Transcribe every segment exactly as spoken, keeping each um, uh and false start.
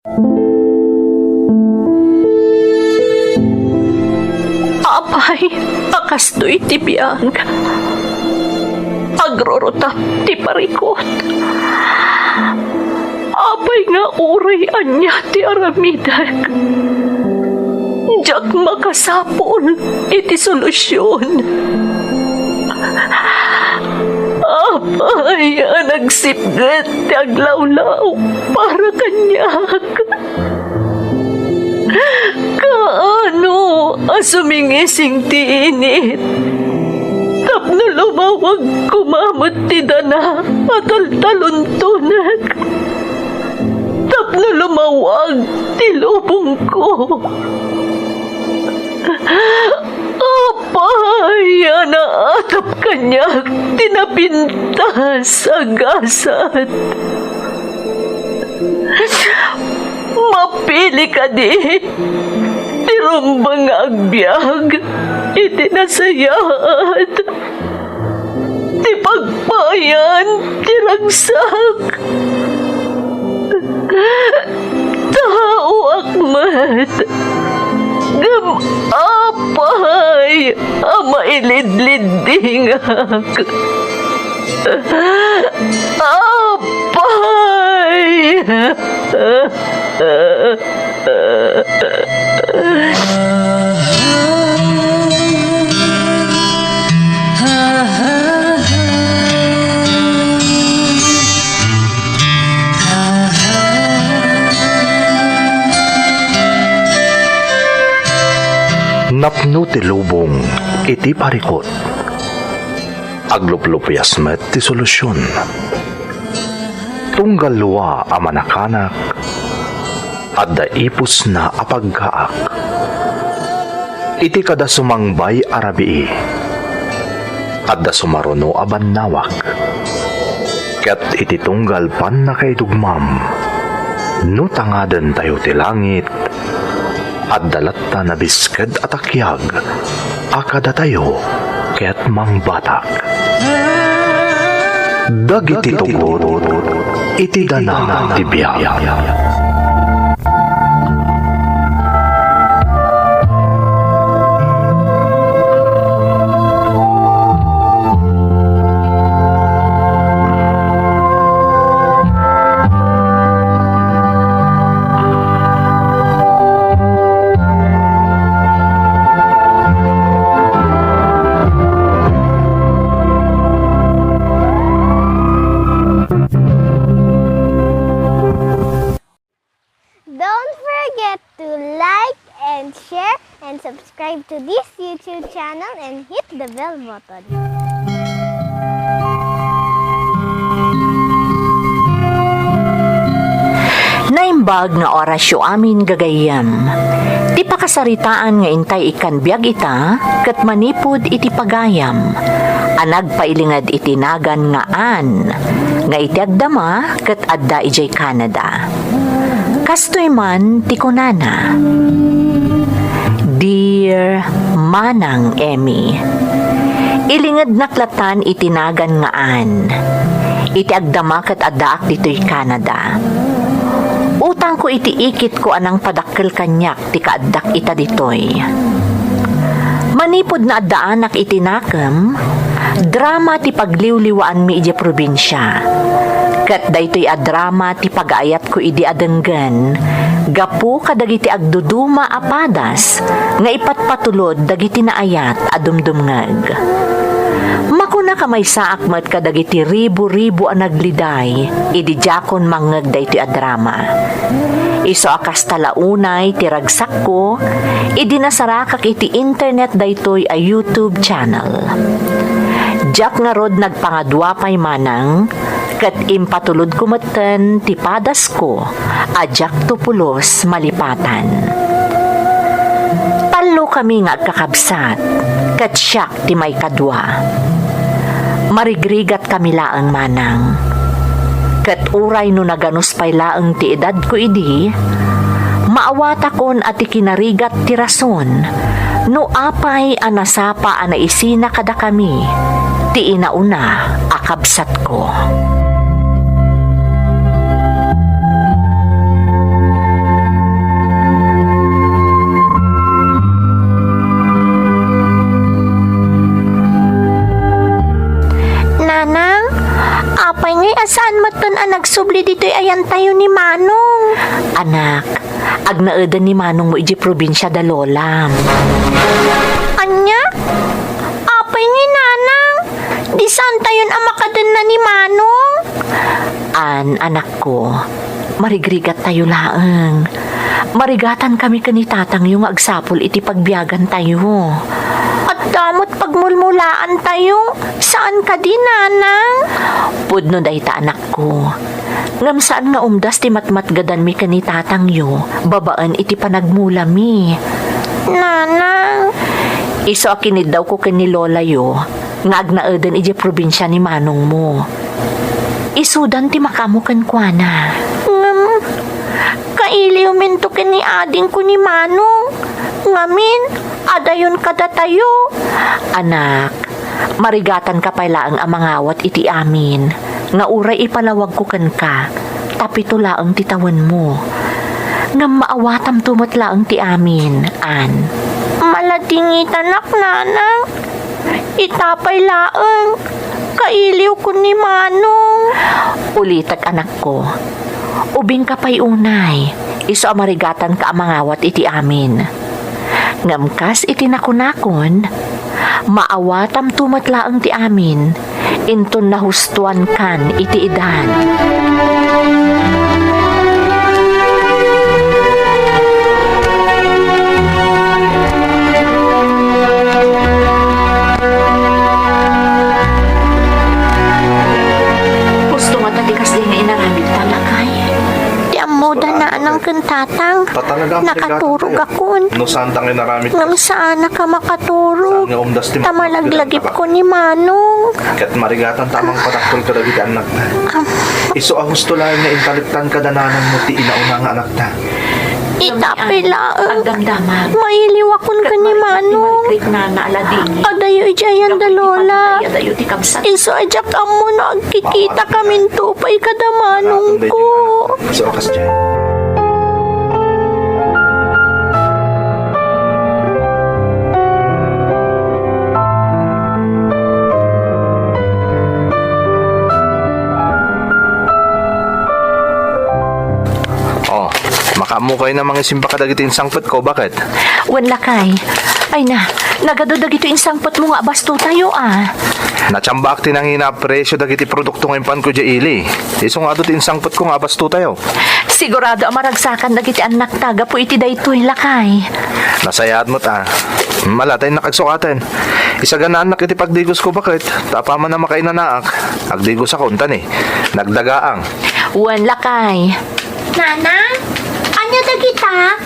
Apay, a kastoy ti biag. Agrurutap ti parikut. Apay nga uray ania ti aramidek, diak makasapul iti solusion. Apay a nagsipnget ti aglawlaw para kaniak. Kaano a sumingising ti init tapno lumawag koma met ti dana a taltaluntonek, tapno lumawag ti lubongko. Apay a naatap kaniak ti napintas a gasat. Mapili kadi ti rumbeng nga agbiag iti nasayaat ti pagpayan ti ragsak. Taoak met, ngem apay a mailidliddingak. Apay! Napno ti lubong iti parikut. Agluplupias met ti solusion. Tunggal lua a manakanak, adda ipusna a paggaak. Iti kada sumangbay a rabii, adda sumaruno a bannawak. Ket iti tunggal pannakaidugmam, no tangadentayo ti langit, adda latta nabisked a takiag a kadatayo ket mangbatak. Dagiti tugot iti dana ti biag. Don't forget to like and share and subscribe to this YouTube channel and hit the bell button. Naimbag nga orasyo amin, gagayyem. Ti pakasaritaan nga intay ikkan biag ita ket manipud iti pagayam a nagpailinged iti nagan nga Ann, nga iti agdama ket adda idiay Canada. Kastoy man ti kunana, "Dear Manang Emmy, ilingednak latan iti nagan nga Ann. Iti agdama ket addaak ditoy Canada. Utangko iti ikitko a nangpadakkel kaniak ti kaaddak ita ditoy. Manipud naaddaanak iti nakem, drama ti pagliwliwaanmi idiay probinsia. Ket daytoy a drama ti pagaayatko idi a denggen gapu kadagiti agduduma a padas nga ipatpatulod dagiti naayat a dumdumngeg. Makunak a maysaak met kadagiti ribu-ribu a nagliday idi diakon mangngeg daytoy a drama. Isu a kasta la unay ti ragsakko idi nasarakak iti internet daytoy a YouTube channel. Diak ngarud nagpangadua pay manang, ket impatulodko metten ti padasko a diakto pulos malipatan. Tallokami nga agkakabsat, ket siak ti maikadua. Marigrigatkami laeng manang. Ket uray no naganus pay laeng ti edadko idi, maawatakon a ti kinarigat ti rason no apay a nasapa a naisina kadakami ti inauna a kabsatko. a nagsubli ditoy ayantayo ni Manong. Anak, agnaeden ni Manongmo idiay probinsia da lolam. Ania? Apay ni Nanang? Di saantayon a makadenna ni Manong? An, anakko, marigrigattayo laeng. Marigatankami ken ni tatangyo nga agsapul iti pagbiagantayo. Adda met pagmulmulaantayo. Saan kadi, Nanang? Pudno dayta, anakko. Ngem saan nga umdas ti matmatgedanmi ken ni tatangyo babaen iti panagmulami. Nanang. Isu a kiniddawko ken ni lolayo nga agnaeden idiay probinsia ni manongmo. Isudan ti makaammo kenkuana. Ngem, kailiwminto ken ni adingko ni Manong. Ngamin, adayon kadatayo. Anak, marigatanka pay laeng a mangawat iti amin nga uray ipalawagko kenka, tapito laeng ti tawenmo. Ngem maawatamto met laeng ti amin, Ann. Maladingitanak, Nanang. Ita pay laeng, kailiwko ni Manong. Ulitek, anakko. Ubingka pay unay, isu a marigatanka a mangawat iti amin. Ngem kas iti nakunakon, maawatamto met laeng ti amin, inton nahustoankan iti edad. Husto ngata ti kasdi nga inaramidta, lakay. Ti ammoda, Nanang ken Tatang, nakaturogakon. No saanta nga inaramid. Ngem saanaka makaturog. Saan nga umdas ti ta malaglagipko ni Manong. Ket marigatanta a mangpadakkel kadagiti annakta. Isu a husto laeng nga intalektan kada nanangmo ti inauna nga anakta. Ita pay laeng. Agdamdamag. Mailiwakon ken ni Manong. Ket maikkat ti marikrik nana a ladingit. Adayo idiay ayan da Lola. Adayo ti kabsat. Isu a diak ammo no agkikitakaminto pay kada manongko. Isu a kasdiay. Oh, makaammo kayo na mangisimba kadagiti insangpetko, baket? Wen, lakay. Ay na, nagadu dagiti insangpetmo nga abastotayo, a. Natsambaak ti nangina a presio dagiti produkto nga impanko idiay ili. Isu nga adu ti insangpetko nga abastotayo. Sigurado a maragsakan dagiti annakta gapu iti daytoy, lakay. Nasayaat met, a. Ala, ta innak agsukaten. Isaganaannak iti pagdigosko, baket, ta apaman a makainanaak, agdigosakon, ta ni, nagdagaang. Wen, lakay. Nana, ania dagita?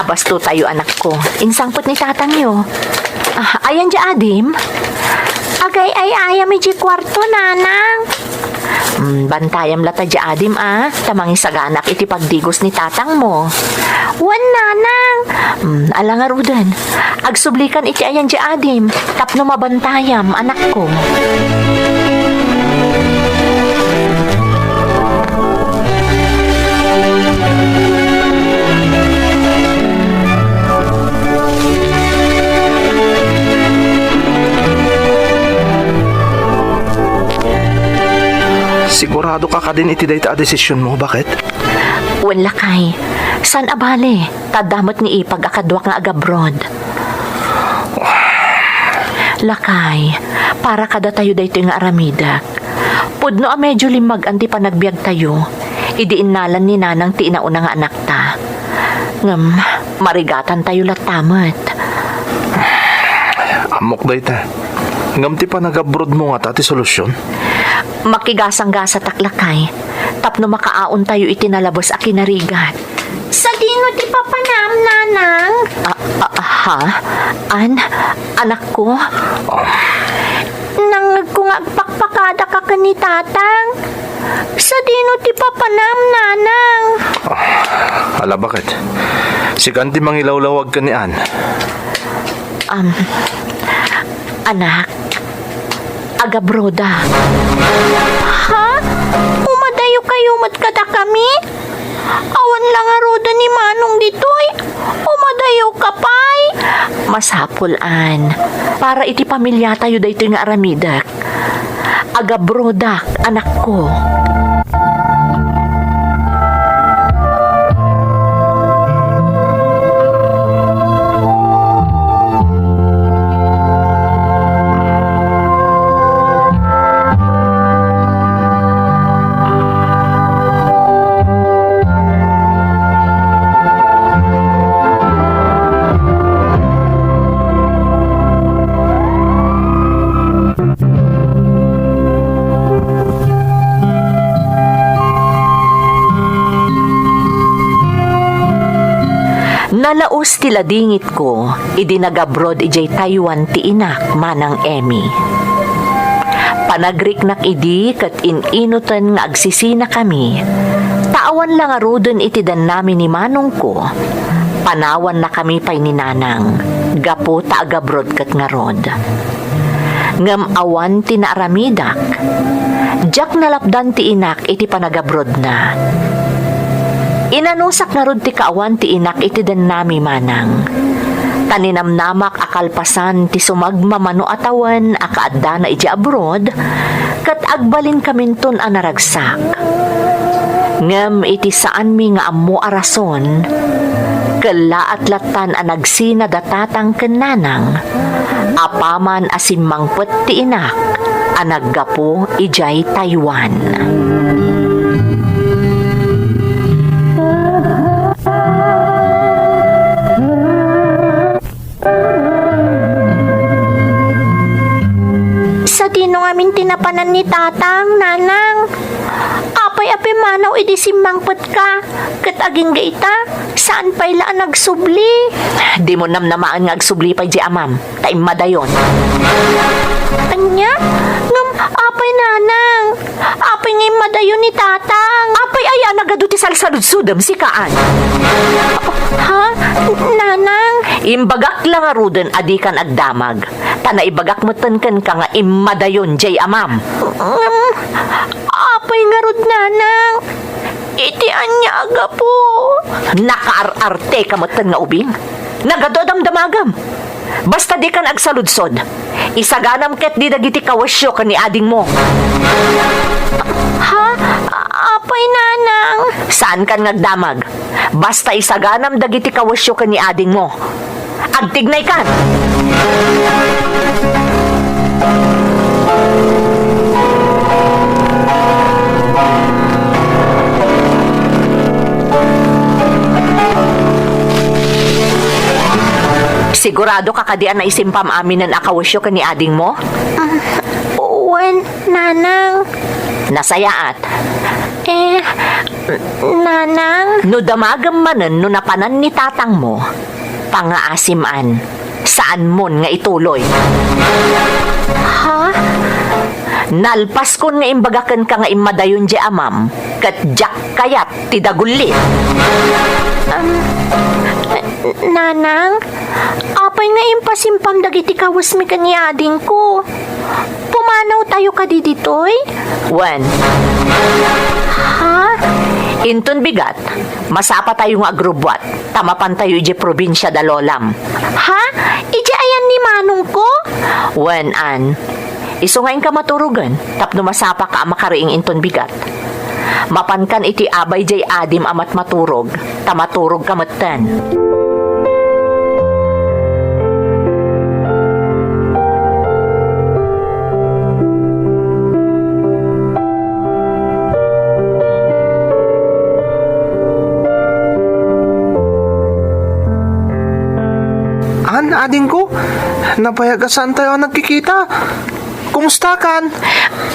Abastotayo, anakko. Insangpet ni tatangyo. A, ayan diay adim? Agay-ayayam idiay kuarto, Nanang. Mm, bantayam latta diay adim, a, ta mangisaganak iti pagdigos ni tatangmo. Wen, Nanang. Mm, ala ngaruden. Agsublikan iti ayan diay adim tapno mabantayam, anakko. Siguradoka kadin iti dayta a desisionmo, baket? Wen, lakay. Saan a bale, ta adda met ni ipag a kaduak nga agabroad. Lakay, para kadatayo daytoy nga aramidek. Pudno a medyo limmag-an ti panagbiagtayo, idi innalan ni Nanang ti inauna nga anakta. Ngem, marigatantayo latta met. Ammok dayta. Ngem ti panagabroadmo ngata ti solusion? Makigasanggasatak, lakay, tapno makaaontayo iti nalabes a kinarigat. Sadino ti papanam, Nanang? A, a, ha? An, anakko? Nangngegko nga agpakpakadaka ken ni Tatang. Sadino ti papanam, Nanang? Ala, baket? Sikan ti mangilawlawag ken ni Ann. Um, anak, agabroda. Ha? Umadayo kayo met kadakami? Awan la ngaruden ni Manong ditoy. Umadayo ka pay. Masapul, Ann. Para iti pamiliatayo daytoy nga aramidek. Agabrodak, anakko. Nalaus ti ladingitko idi nagabroad idiay Taiwan ti inak, Manang Emmy. Panagriknak idi ket in-inuten nga agsisinakami, ta awan la ngaruden iti dannami ni manongko, panawannakami pay ni nanang, gapu ta agabroad ket ngarud. Ngem awan ti naaramidak. Diak nalapdan ti inak iti panagabrodna. Inanusak ngarud ti kaawan ti inak iti dannami, Manang. Ta ninamnamak a kalpasan ti sumagmamano a tawen a kaaddana idiay abroad, ket agbalinkaminton a naragsak. Ngem iti saanmi nga ammo a rason, kellaat lattan a nagsina da tatang ken nanang, apaman a simmangpet ti inak a naggapu idiay Taiwan. Sadino ngamin ti napanan ni Tatang, Nanang? Apay a pimmanaw idi simmangpetka? Ket agingga ita, saan pay la a nagsubli. Dimo namnamaen nga agsubli pay diay amam, ta immadayon. Ania? Ngem apay, Nanang? Apay nga immadayon ni Tatang? Apay aya a nagadu ti salsaludsodem, sikaan? Ha? Nanang? Imbagak la ngaruden a dikan agdamag, ta naibagak metten kenka nga immadayon diay amam. Ngem, apay ngarud, Nanang? Iti ania a gapu? Nakaar-arteka metten nga ubing? Nagadu a damdamagem. Basta dikan agsaludsod. Isaganam ketdi dagiti kawesyo ken ni adingmo. Ha? Apay, Nanang? Saankan nga agdamag. Basta isaganam dagiti kawesyo ken ni adingmo. Agtignaykan! Sigurado ka kadi a naisimpam aminen a kawesyo ken ni adingmo? Ah, wen, Nanang. Nasayaat. Eh, Nanang? No damagem manen no napanan ni tatangmo, pangaasim-an, saanmon nga ituloy. Ha? Nalpaskon nga imbaga kenka nga immadayon diay amam, ket diak kayat ti dagullit. Um, Nanang, apay nga impasimpam dagiti kawesmi ken ni adingko? Pumanawtayo kadi ditoy? Wen. Ha? Inton bigat, masapatayo nga agrubbuat, ta mapantayo idiay probinsia da lolam. Ha? Idiay ayan ni manongko? Wen, Ann. Isu nga inka maturogen, tapno masapaka a makariing inton bigat. Mapankan iti abay diay adim a matmaturog, ta maturogka metten. Ann, adingko, nabayag a saantayo a nagkikita. Kumustakan?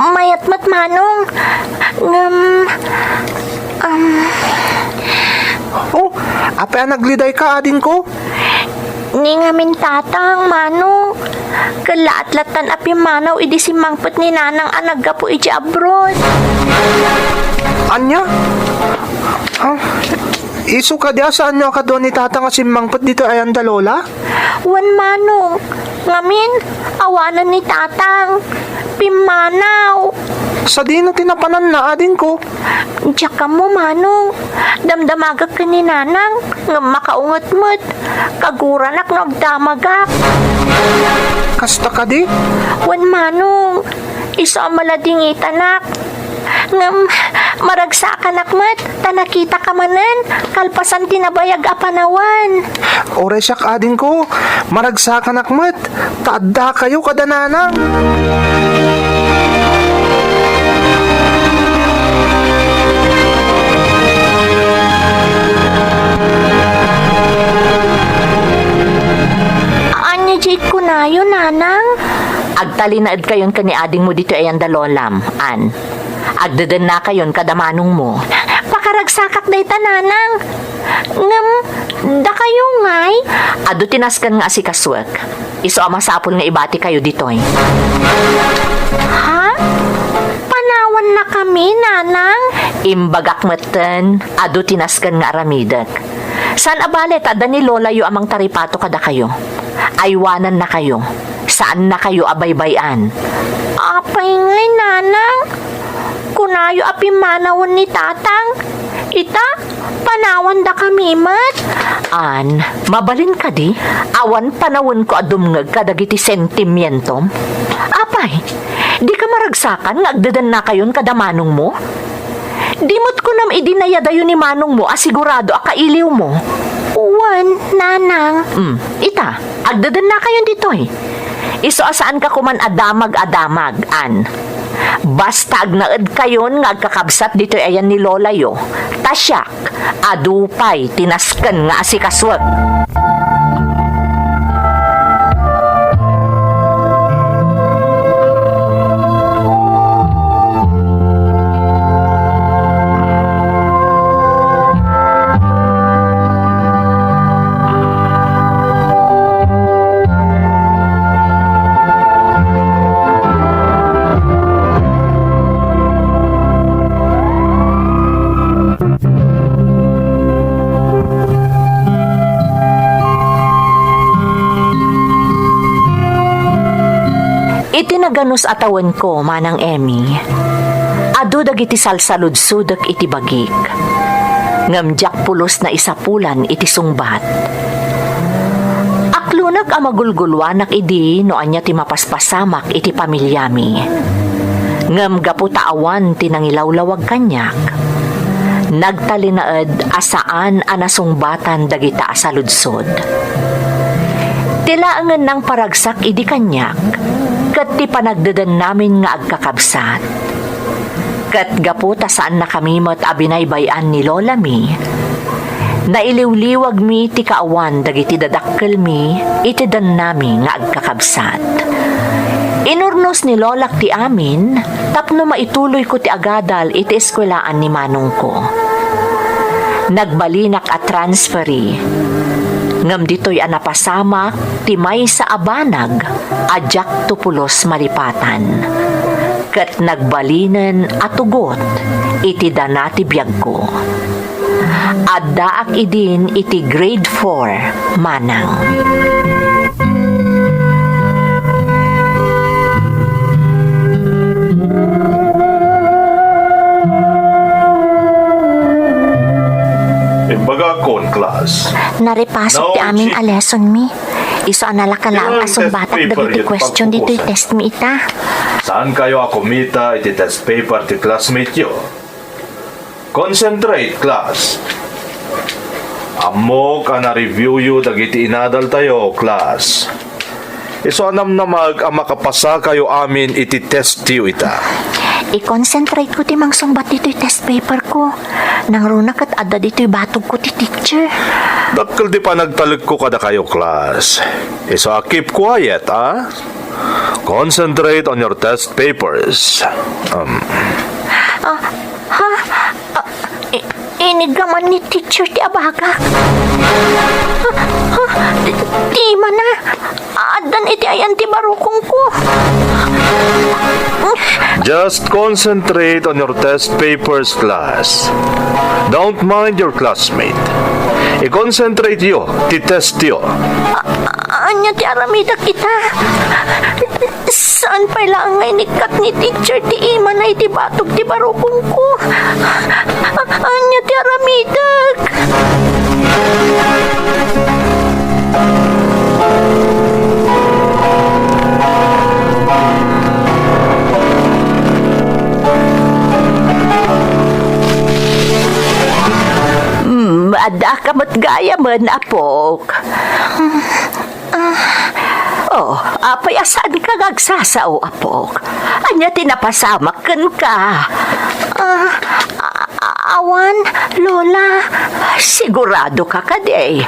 Mayat met, Manong. Ngem, um, Oh, apay a naglidayka, adingko? Ni ngamin tatang, Manong. Kellaat lattan a pimmanaw idi simmangpet ni Nanang a naggapu idiay abroad. Ania? Ah, isu kadi a saanyo a kadua ni tatang a simmangpet ditoy ayan da lola? Wen, Manong. Ngamin, awanen ni tatang. Pimmanaw. Sadino ti napananna, adingko? Diak ammo, Manong. Damdamagak ken ni Nanang, ngem makaunget met. Kaguranak no agdamagak. Kasta kadi? Wen, Manong. Isu a maladingitanak. Ngem, maragsakanak met, ta nakitaka manen, kalpasan ti nabayag a panawen. Uray siak, adingko, maragsakanak met, ta addakayo kada nanang. Ania diay kunayo, nanang? Agtalinaedkayon ken ni adingmo ditoy ayan da lolam, Ann. Agdedennakayon kada manongmo. Pakaragsakak dayta, nanang. Ngem, dakayo ngay? Adu ti nasken nga asikasuek. Isu a masapul nga ibatikayo ditoy. Ha? Panawannakami, nanang? Imbagak metten, adu ti nasken nga aramidek. Saan a bale ta adda ni lolayo a mangtaripato kadakayo. Aywanannakayo. Saannakayo a baybay-an. Apay ngay, nanang? Kunayo a pimmanawen ni tatang. Ita, panawandakami met. Ann, mabalin kadi? Awan panawenko a dumngeg kadagiti sentimientom. Apay, dika maragsakan nga agdedennakayon kada manongmo? Di met kunam idi nayadayo ni manongmo a sigurado a kailiwmo? Wen, nanang. Hmm, ita, agdedennakayon ditoy. Isu a saanka koman a damag a damag, Ann. Basta agnaedkayon nga agkakabsat ditoy ayan ni lolayo, ta siak, adu pay ti nasken nga asikasuek. Iti naganus a tawenko, Manang Emmy, adu dagiti salsaludsodek iti bagik, ngem diak pulos naisapulan iti sungbat. Aklonek a magulguluanak idi no ania ti mapaspasamak iti pamiliami. Ngem gapu ta awan ti nangilawlawag kaniak, nagtalinaed a saan a nasungbatan dagita a saludsod. Ti laengen nangparagsak idi kaniak ket ti panagdedennamin nga agkakabsat. Ket gapu ta saannakami met a binaybay-an ni lolami, nailiwliwagmi ti kaawan dagiti dadakkelmi iti dannami nga agkakabsat. Inurnos ni lolak ti amin tapno maituloyko ti agadal iti eskuelaan ni manongko. Nagbalinak a transferi, ngem ditoy a napasamak ti maysa a banag a diakto pulos malipatan. Ket nagbalinen a tugot iti dana ti biagko. Addaak idin iti grade four, Manang. Imbagakon, class. Naripasok ti amin a lessonmi. Isu a nalaka laeng a sungbatak dagiti question ditoy testmi ita. Saankayo a kumita iti test paper ti classmate-yo. Concentrate, class. Ammok a na-review-yo dagiti inadaltayo, class. Isu a namnamaek a makapasakayo amin iti test-yo ita. I-concentrate-ko ti mangsungbat ditoy test paper-ko. Nangruna ket adda ditoy batogko ti teacher. Dakkel ti panagtalekko kadakayo, class. Isu a keep quiet, a? Concentrate on your test papers. Um. Ah, ha? Ah, i-, iniggaman ni teacher ti abagak. Ah, ah, ti, ti imana. Addan iti ayan ti barukongko. Just concentrate on your test papers, class. Don't mind your classmate. I-concentrate-yo ti test-yo. A-, ania ti aramidek ita? Saan pay laeng nga inikkat ni teacher ti imana iti batog ti barukongko? A-, ania ti aramidek? Addaka met gayamen, apok. Ah. Oh, apay a saanka nga agsasao, apok? Ania ti napasamak kenka? Ah, a-, a-, awan, Lola. Sigurado ka kadi?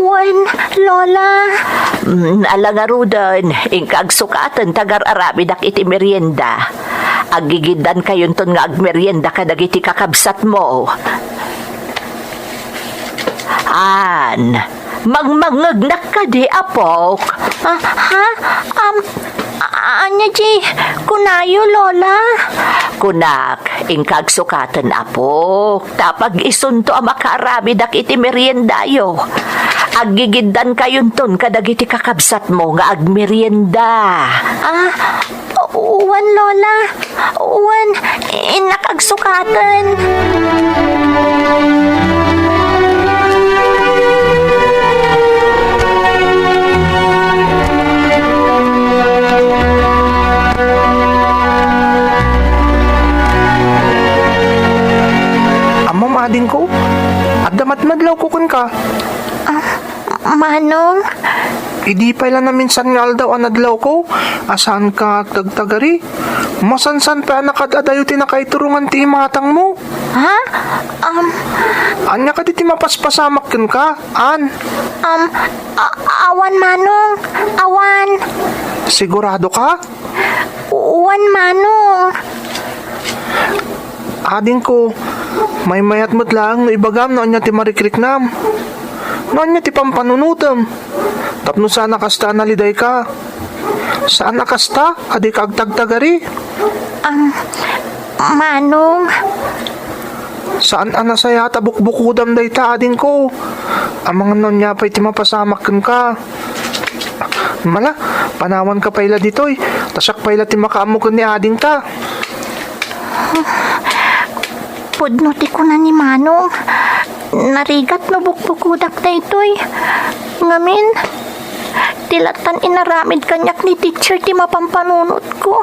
Wen, Lola. Mm, ala ngaruden, inka agsukaten ta agar-aramidak iti merienda. Aggigiddankayonton nga agmerienda kadagiti kakabsatmo. An, mangmangngegnak kadi, apok? Ah, ha? Am, a-, ania di kunayo, Lola? Kunak, inka agsukaten, apok, ta pag-isunto a makaaramidak iti meriendayo. Aggigiddankayonton kadagiti kakabsatmo nga agmerienda. Ah, wen, Lola. Wen, innak agsukaten. Ammom, adingko, adda met nadlawko kenka. Ah, Manong? Idi pay la naminsan nga aldaw a nadlawko, a saanka agtagtagari? Masansan pay a nakaad-adayo ti nakaiturongan ti imatangmo. Ha? Um, Ania kadi ti mapaspasamak kenka, An? Um, a-, awan, Manong. Awan. Sigurado ka? Wen, Manong. Adingko, maymayat met laeng no ibagam no ania ti marikriknam, no ania ti pampanunotem, tapno saan a kasta a nalidayka. Saan a kasta a dika agtagtagari. Am, Manong. Saan a nasayaat a bukbukudam dayta, adingko. Amangan no ania pay ti mapasamak kenka. Mala, panawanka pay la ditoy, ta siak pay la ti makaammo ken ni adingta. Pudno ti kuna ni Manong. Narigat no bukbukudak daytoy. Ngamin, ti lattan inaramid kaniak ni teacher ti mapampanunotko.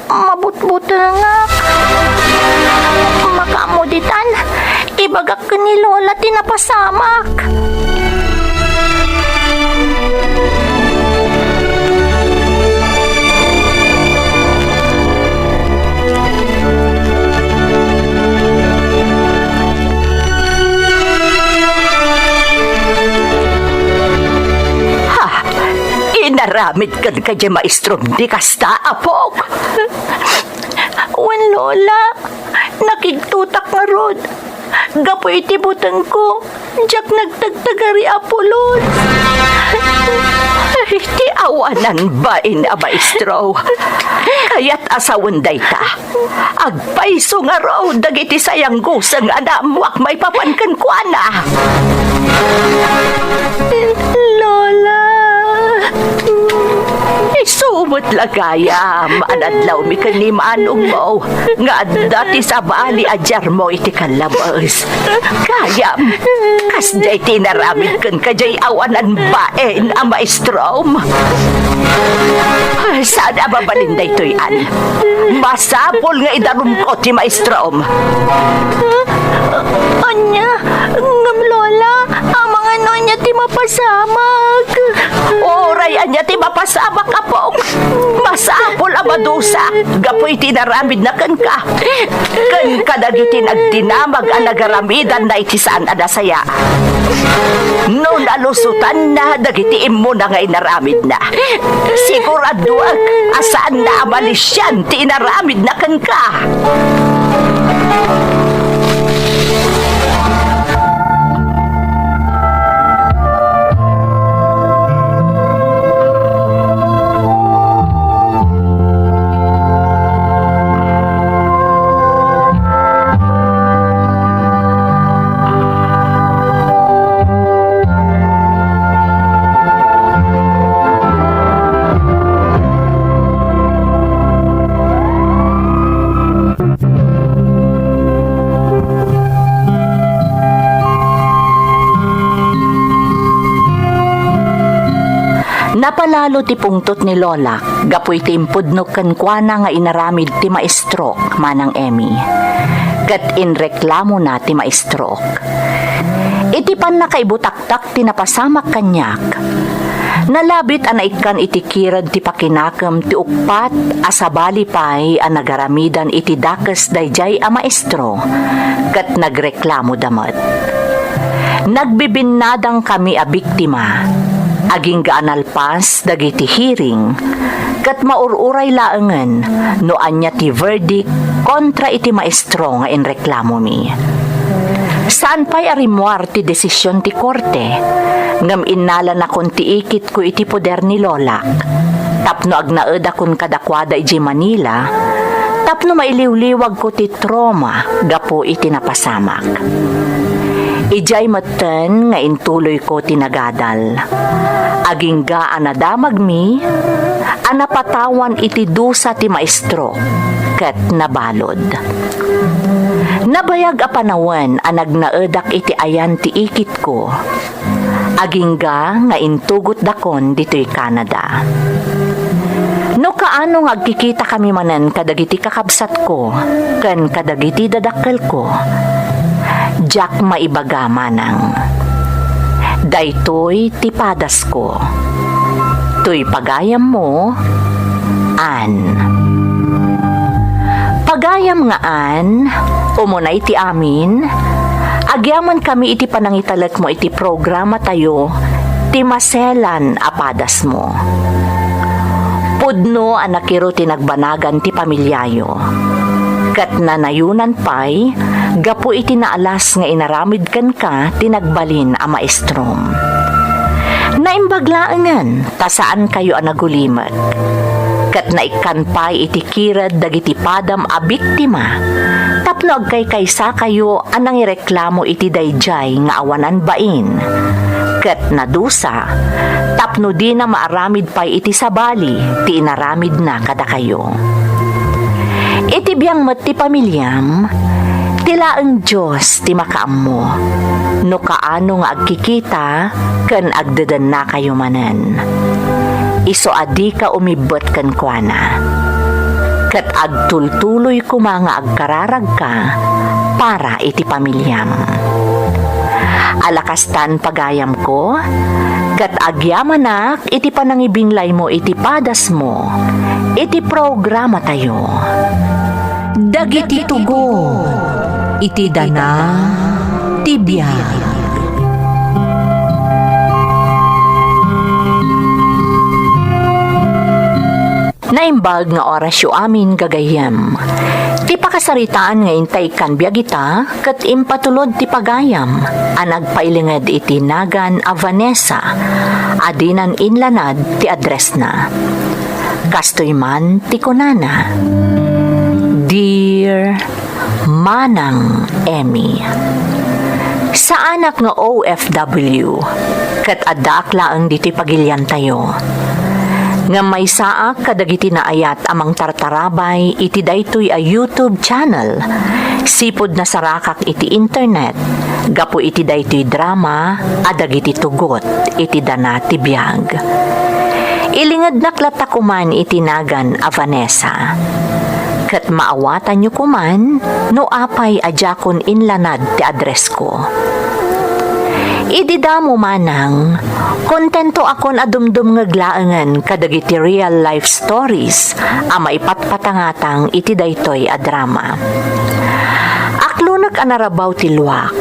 Mabutbutengak. Makaammo ditan, ibagak ken ni Lola ti napasamak. Ha? Inaramid kenka diay maestrom ti kasta, apok? Wen, Lola. Nakigtotak ngarud. Gapu iti butengko, diak nagtagtagari a pulos. Ay, ti awanan bain a maestro. Kayat a sawen dayta. Agpayso ngarud dagiti sayangguseng a naammoak maipapan kenkuana. Lola. Isu met la gayam a nadlawmi ken ni manongmo nga adda ti sabali a diarmo iti kallabes. Gayam, kasdiay ti inaramid kenka diay awanan bain a maestrom. Saan a mabalin daytoy, An. Masapul nga idarumko ti maestrom. Ania? Ngem, Lola, amangan no ania ti mapasamak. Uray ania ti mapasamak, apok. Masapul a madusa gapu iti inaramidna kenka. Ken kadagiti nagdinamag a nagaramidanna iti saan a nasaya. No nalusotanna dagiti immuna nga inaramidna, siguraduak a saanna a malisian ti inaramidna kenka. Napalalo ti pungtot ni Lolak gapu iti impudno kenkuana nga inaramid ti maestrok, Manang Emmy. ket inreklamona ti maestrok. Iti pannakaibutaktak ti napasamak kaniak, nalabit a naikkan iti kired ti pakinakem ti uppat a sabali pay a nagaramidan iti dakes daydiay a maestro, ket nagreklamoda met. Nagbibinnadangkami a biktima, agingga a nalpas dagiti hearing, ket maur-uray laengen no ania ti verdict kontra iti maestro nga inreklamomi. Saan pay a rimmuar ti desisyon ti korte, ngem innalanakon ti ikitko iti poder ni lolak, tapno agnaedakon kadakuada idiay Manila, tapno mailiwliwagko ti trauma gapu iti napasamak. Idiay metten nga intuloyko ti nagadal. Agingga a nadamagmi a napatawan iti dusa ti maestro ket nabalud. Nabayag a panawen a nagnaedak iti ayan ti ikitko. Agingga nga intugotdakon ditoy Canada. No kaano nga agkikitakami manen kadagiti kakabsatko ken kadagiti dadakkelko, diak maibaga manang. Daytoy ti padasko. Toy pagayammo, Ann. Pagayam nga Ann, umunay ti amin, agyamankami iti panangitalekmo iti programatayo, Ti Maselan a Padasmo. Pudno a nakiro ti nagbanagan ti pamiliayo, ket nanayonan pay gapu iti naalas nga inaramid kenka ti nagbalin a maestrom. Naimbag laengen ta saankayo a nagulimek, ket naikkan pay iti kired dagiti padam a biktima tapno agkaykaysakayo a nangireklamo iti daydiay nga awanan bain, ket nadusa tapno dina maaramid pay iti sabali ti inaramidna kadakayo. Iti biang met ti pamiliam, ti laeng Dios ti makaammo no kaano nga agkikita ken agdedennakayo manen. Isu a dika umibbet kenkuana, ket agtultuloy koma nga agkararagka para iti pamiliam. Ala kastan, pagayamko, ket agyamanak iti panangibinglaymo iti padasmo iti programatayo. Dagiti tugot iti dana ti biag. Naimbag nga orasyo amin, gagayyem. Ti pakasaritaan nga intay ikkan biag ita ket impatulod ti pagayam a nagpailinged iti nagan a Vanessa a dinan inlanad ti addressna. Kastoy man ti kunana, Dear Manang Emmy, saanak nga O F W, ket addaak laeng ditoy pagiliantayo. Ngem maysaak kadagiti naayat a mangtartarabay iti daytoy a YouTube channel, sipud nasarakak iti internet gapu iti daytoy drama a dagiti tugot iti dana ti biag. Ilingednak latta koman iti nagan a Vanessa. Ket maawatanyo koman no apay a diakon inlanad ti addressko. Idi damo, manang, kontentoakon a dumdumngeg laengen kadagiti real life stories a maipatpatangatang iti daytoy a drama. Aklonek a narabaw ti luak,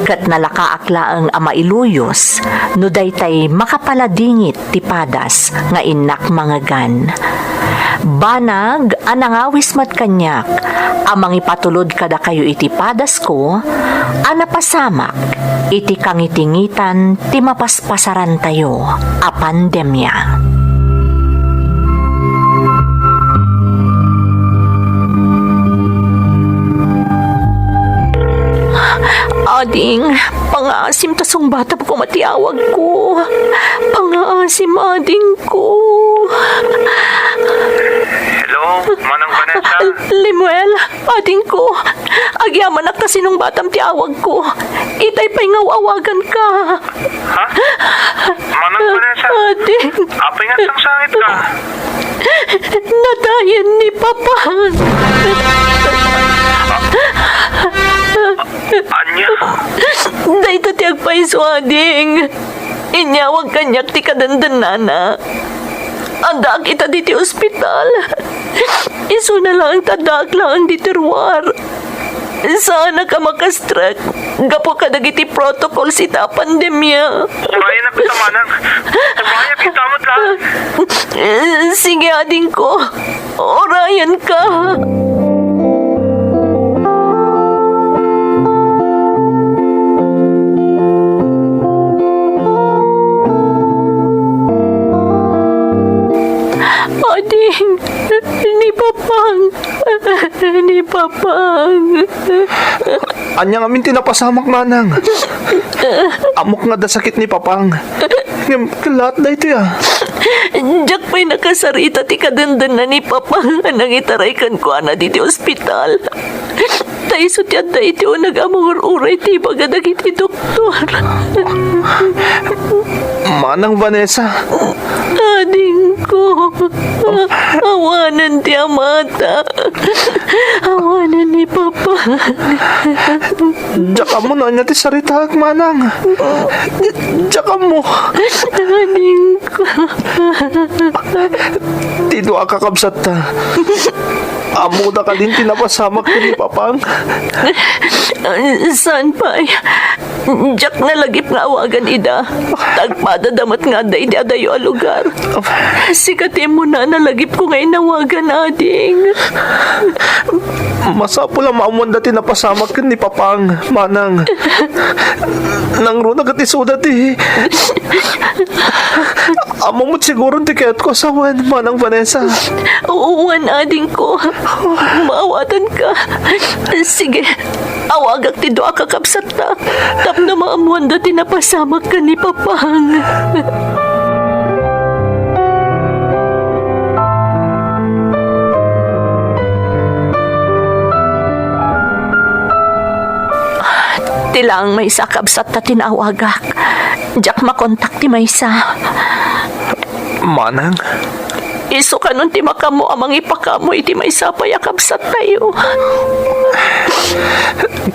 ket nalakaak laeng a mailuyos no daytay makapaladingit ti padas nga innak mangegan. Banag a nangawis met kaniak a mangipatulod kadakayo iti padasko a napasamak iti kangitingitan ti mapaspasarantayo a pandemia. Ading, pangaasim ta sungbatam koma ti awagko. Pangaasim, adingko. Hello, Manang Vanessa? Lemuel, adingko. Agyamanak ta sinungbatam ti awagko. Itay pay nga aw-awaganka. Ha? Manang Vanessa? Ading. Apay nga agsangsangit ka? Nadayen ni Papan. Ania? Dayta ti agpayso, ading. Inyawag kaniak ti kadendennana. Addaak ita diti ospital. Isuna laeng ta addaak laeng diti ruar. Saanak a makastrek gapu kadagiti protocols ita a pandemia. Urayanak ita, manang. Urayak ita met laeng. Sige, adingko. Urayanka. Ading, ni Papang. Ni Papang. Ania ngamin ti napasamak, manang? Ammok nga adda sakit ni Papang. Ngem, ket laat daytoy, a. Diak pay nakasarita ti kadendenna ni Papang a nangitaray kenkuana diti ospital. Ta isu ti adda iti uneg a mangur-uray ti ibaga dagiti doktor. Manang Vanessa. Adingko, awanen ti amata. Awanen ni Papa. Diak ammo no ania ti saritaak, manang. Diak ammo. Adingko. Ti dua a kakabsatta, ammoda kadin ti napasamak ken ni Papang? Saan pay. Diak nalagip nga awagan ida. Tagpadada met nga adda iti adayo a lugar. Sika ti immuna a nalagipko nga inawagan, ading. Masapul a maammoanda ti napasamak ken ni Papang, manang. Nangruna ket isuda ti. Ammom met siguro ti kayatko a sawen, manang Vanessa. Wen, adingko. Maawatanka. Sige, awagak ti dua a kakabsatta tapno maammoanda ti napasamak ken ni Papang. Ti laeng maysa a kabsatta ti naawagak. Diak makontak ti maysa. Manang? Isu kanon ti makaammo a mangipakaammo iti maysa pay a kabsattayo.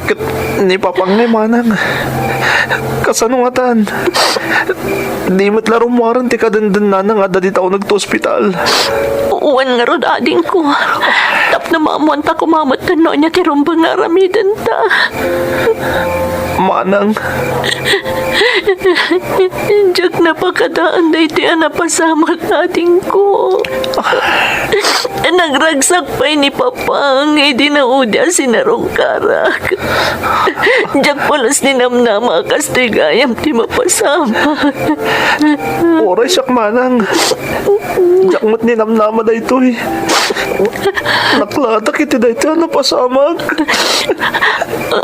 Ket ni Papang ngay, manang. Kasano ngatan? Di met la rummuaren ti kadendennana nga adda dita uneg ti ospital. Wen ngarud, adingko. Tapno maammoanta koma met no ania ti rumbeng nga aramidenta. Manang. Diak napakadaan daytoy a napasamak, adingko. Nagragsak pay ni Papang idi naudi a sinarungkarak. Diak pulos ninamnama a kastoy gayam ti mapasamak. Uray siak, manang. Diak met ninamnama daytoy. Naklatak iti daytoy a napasamak.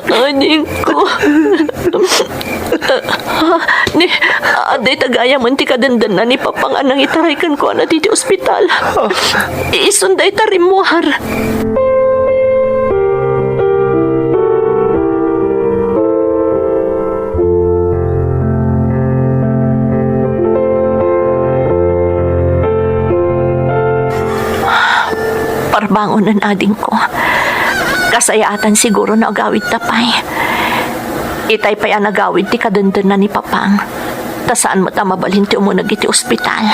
Adingko. Ni, adda ita gayamen ti kadendenna ni Papang a nangitaray kenkuana ditoy ospital. Isun dayta rimmuar. Parbangonen, adingko. Kasayaatan siguro no agawidta pay. Itay pay a nagawid ti kadendenna ni Papang. Ta saan met a mabalin ti umuneg iti ospital.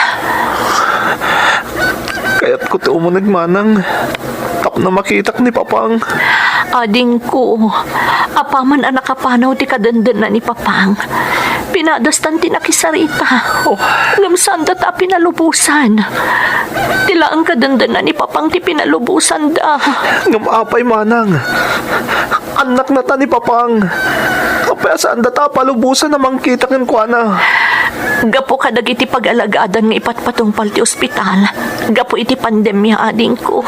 Kayatko ti umuneg, manang. Tapno makitak ni Papang. Adingko, apaman a nakapanaw ti kadendenna ni Papang, pinadastan ti nakisarita. Oh. Ngem saandata a pinalubosan. Ti laeng kadendenna ni Papang ti pinalubosanda. Ngem apay, manang? Annaknata ni Papang. Apay a saandata a palubosan a mangkita kenkuana? Gapu kadagiti pagalagadan nga ipatpatungpal ti ospital gapu iti pandemia, adingko.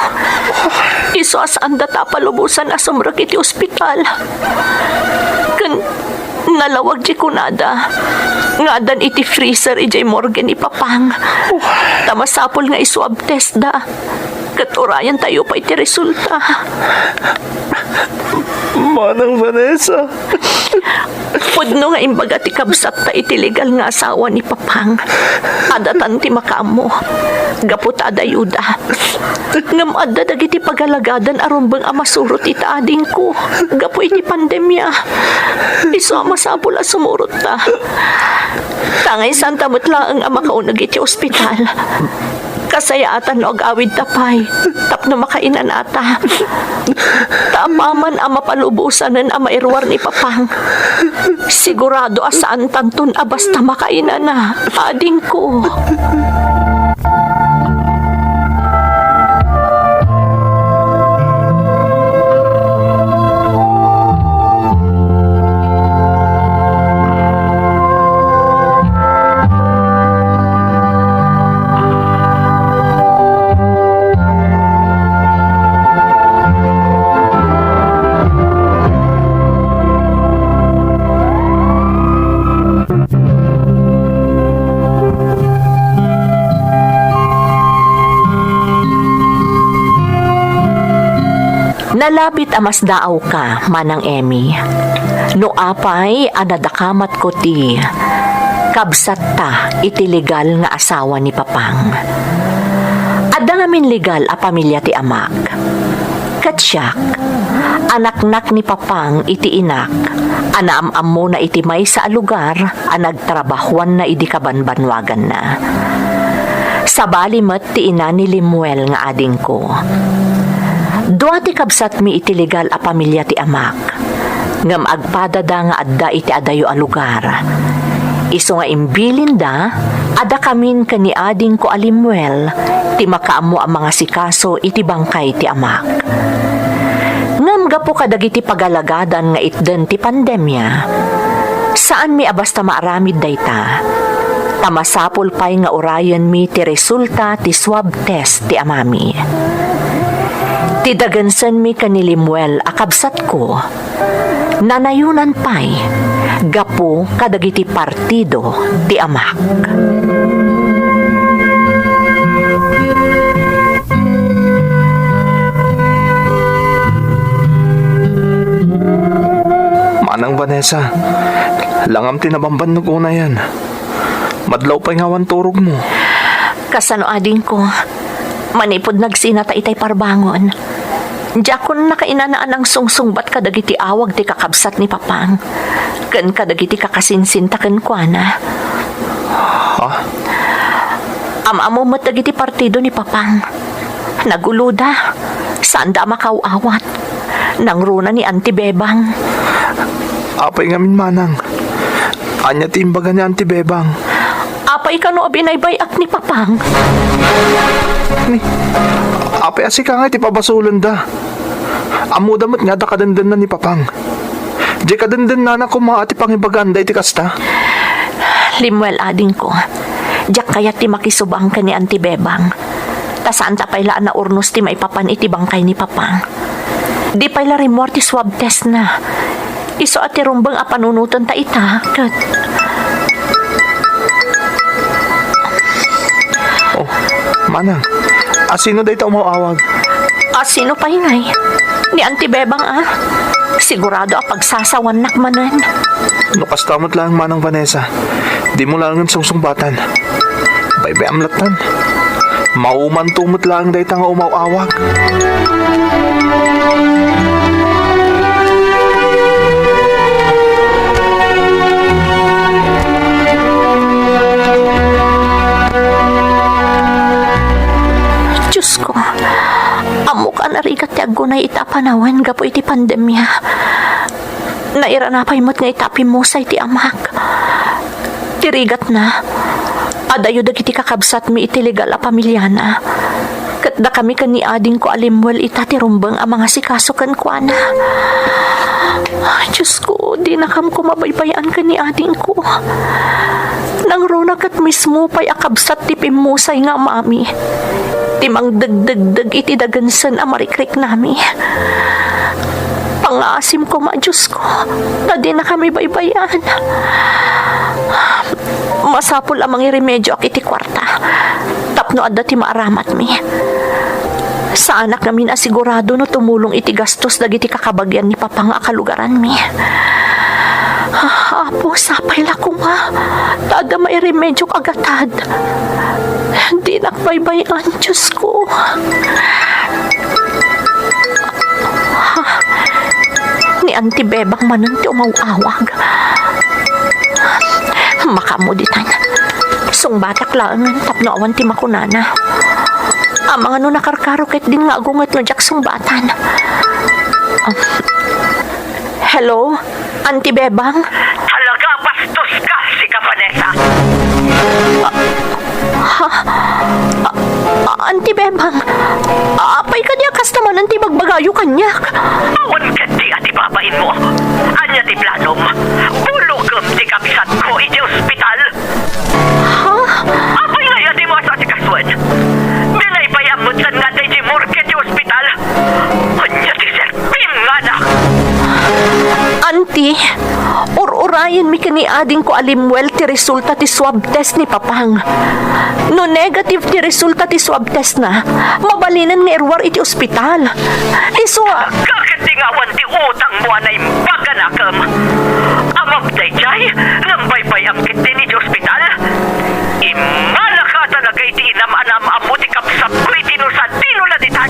Isu a saandata a palubosan a sumrek iti ospital. Ken nalawag ti kunada nga addan iti freezer idiay morgue ni Papang. Ta masapul nga i-swab testda. Ket urayantayo pay ti resulta. Manang Vanessa. Pudno nga imbaga ti kabsatta iti legal nga asawa ni Papang. Adatan ti makaammo. Gapu ta adayoda. Ngem adda dagiti pagalagadan a rumbeng a masurot ita adingko. Gapu iti pandemia. Isu a masapul a sumurotta. Tangay santa met laeng a makauneg iti ospital. Kasayaatan no agawidta pay tapno makainanata. Ta apaman a mapalubosanen a mairuar ni Papang, sigurado a saantanton a basta makainana, adingko. Nalabit a masdaawka, Manang Emmy, no apay a nadakamatko ti kabsatta iti legal nga asawa ni Papang. Adda ngamin legal a pamilia ti amak. Ket siak, anaknak ni Papang iti inak a naam-ammona iti maysa a lugar a nagtrabahuanna idi kabanbanwaganna. Sabali met ti ina ni Lemuel nga adingko. Dua ti kabsatmi iti legal a pamilia ti amak, ngem agpadada nga adda iti adayo a lugar. Isu nga imbilinda a dakamin ken ni adingko a Lemuel ti makaammo a mangasikaso iti bangkay ti amak. Ngem gapu kadagiti pagalagadan nga itden ti pandemia, saanmi a basta maaramid dayta, ta masapul pay nga urayenmi ti resulta ti swab test ti amami. Ti dagensenmi ken ni Lemuel a kabsatko, nanayonan pay gapu kadagiti partido ti amak. Manang Vanessa, langam ti nabambannog unayen. Madlaw pay nga awan turogmo. Kasano adingko? Manipud nagsinata itay parbangon, diakon nakainana a nangsungsungbat kadagiti awag ti kakabsat ni Papang ken kadagiti kakasinsinta kenkuana. Ha? Am-ammo met dagiti partido ni Papang. Naguloda. Saanda a makaw-awat. Nangruna ni Auntie Bebang. Apay ngamin, manang? Ania ti imbaga ni Auntie Bebang? Apay kano a binaybay-ak ni Papang? Ni, apay a sika nga iti pabasolenda? Ammoda met nga adda kadendenna ni Papang. Diay kadendennana koma a ti pangibaganda iti kasta. Lemuel, adingko, diak kayat ti makisubang ken ni Auntie Bebang. Ta saanta pay la a naurnos ti maipapan iti bangkay ni Papang. Di pay la rimmuar ti swab testna. Isu a ti rumbeng a panunotenta ita, ket... Oh, manang, asino dayta umaw-awag? Asino pay ngay? Ni Auntie Bebang a. Sigurado a pagsasawannak manen. No kasta met laeng, Manang Vanessa, dimo laengen sungsungbatan. Baybay-am lattan. Maumanto met laeng dayta nga umaw-awag. Diosko, ammok a narigat ti aggunay ita a panawen gapu iti pandemia. Nairana pay met nga ita a pimmusay ti amak. Ti rigatna, adayo dagiti kakabsatmi iti legal a pamiliana. Ket dakami ken ni adingko a Lemuel ita ti rumbeng a mangasikaso kenkuana. Ay, Diosko, dinakam koma baybay-an ken ni adingko. Nangruna ket mismo pay a kabsat ti pimmusay nga amami ti mangdegdegdeg iti dagensen a marikriknami. Pangngaasim koma, Diosko, ta dinakami baybay-an. Masapul a mangiremedioak iti kuarta tapno adda ti maaramatmi. Saanak ngamin a sigurado no tumulong iti gastos dagiti kakabagian ni Papang a kalugaranmi. Ah, Apo, sapay la koma ta adda mairemediok a gatad. Dinak baybay-an, Diosko. Ah, ni Auntie Bebang manen ti umaw-awag. Makaammo ditan. Sungbatak laengen tapno awan ti makunana. Amangan no nakarkaro ketdin nga agunget no diak sungbatan. Ah, hello? Auntie Bebang? Talaga, bastos ka, sika, Vanessa. Ah, ha? Ah, ah, Auntie Bebang, apay kadi a kasta manen ti bagbagayo kaniak? Awan ketdi a di babainmo. Ania ti planom? Bulokem ti kabsatko iti ospital? Ha? Apay ngay a dimo asikasoen? Binaybay-am met laeng nga adda idiay morgue ti ospital. Ania ti serbi? Bingana! Auntie, ur-urayenmi ken ni adingko a Lemuel ti resulta ti swab test ni Papang. No negative ti resulta ti swab testna, mabalinen nga iruar iti ospital. Isu a Kaketdi nga awan ti utangmo a naimbag kanakem. Amam daydiay, ngem baybay-am ketdin iti ospital. Immalaka talaga iti inam-anam-ammo ti kabsatko iti no sadino la ditan.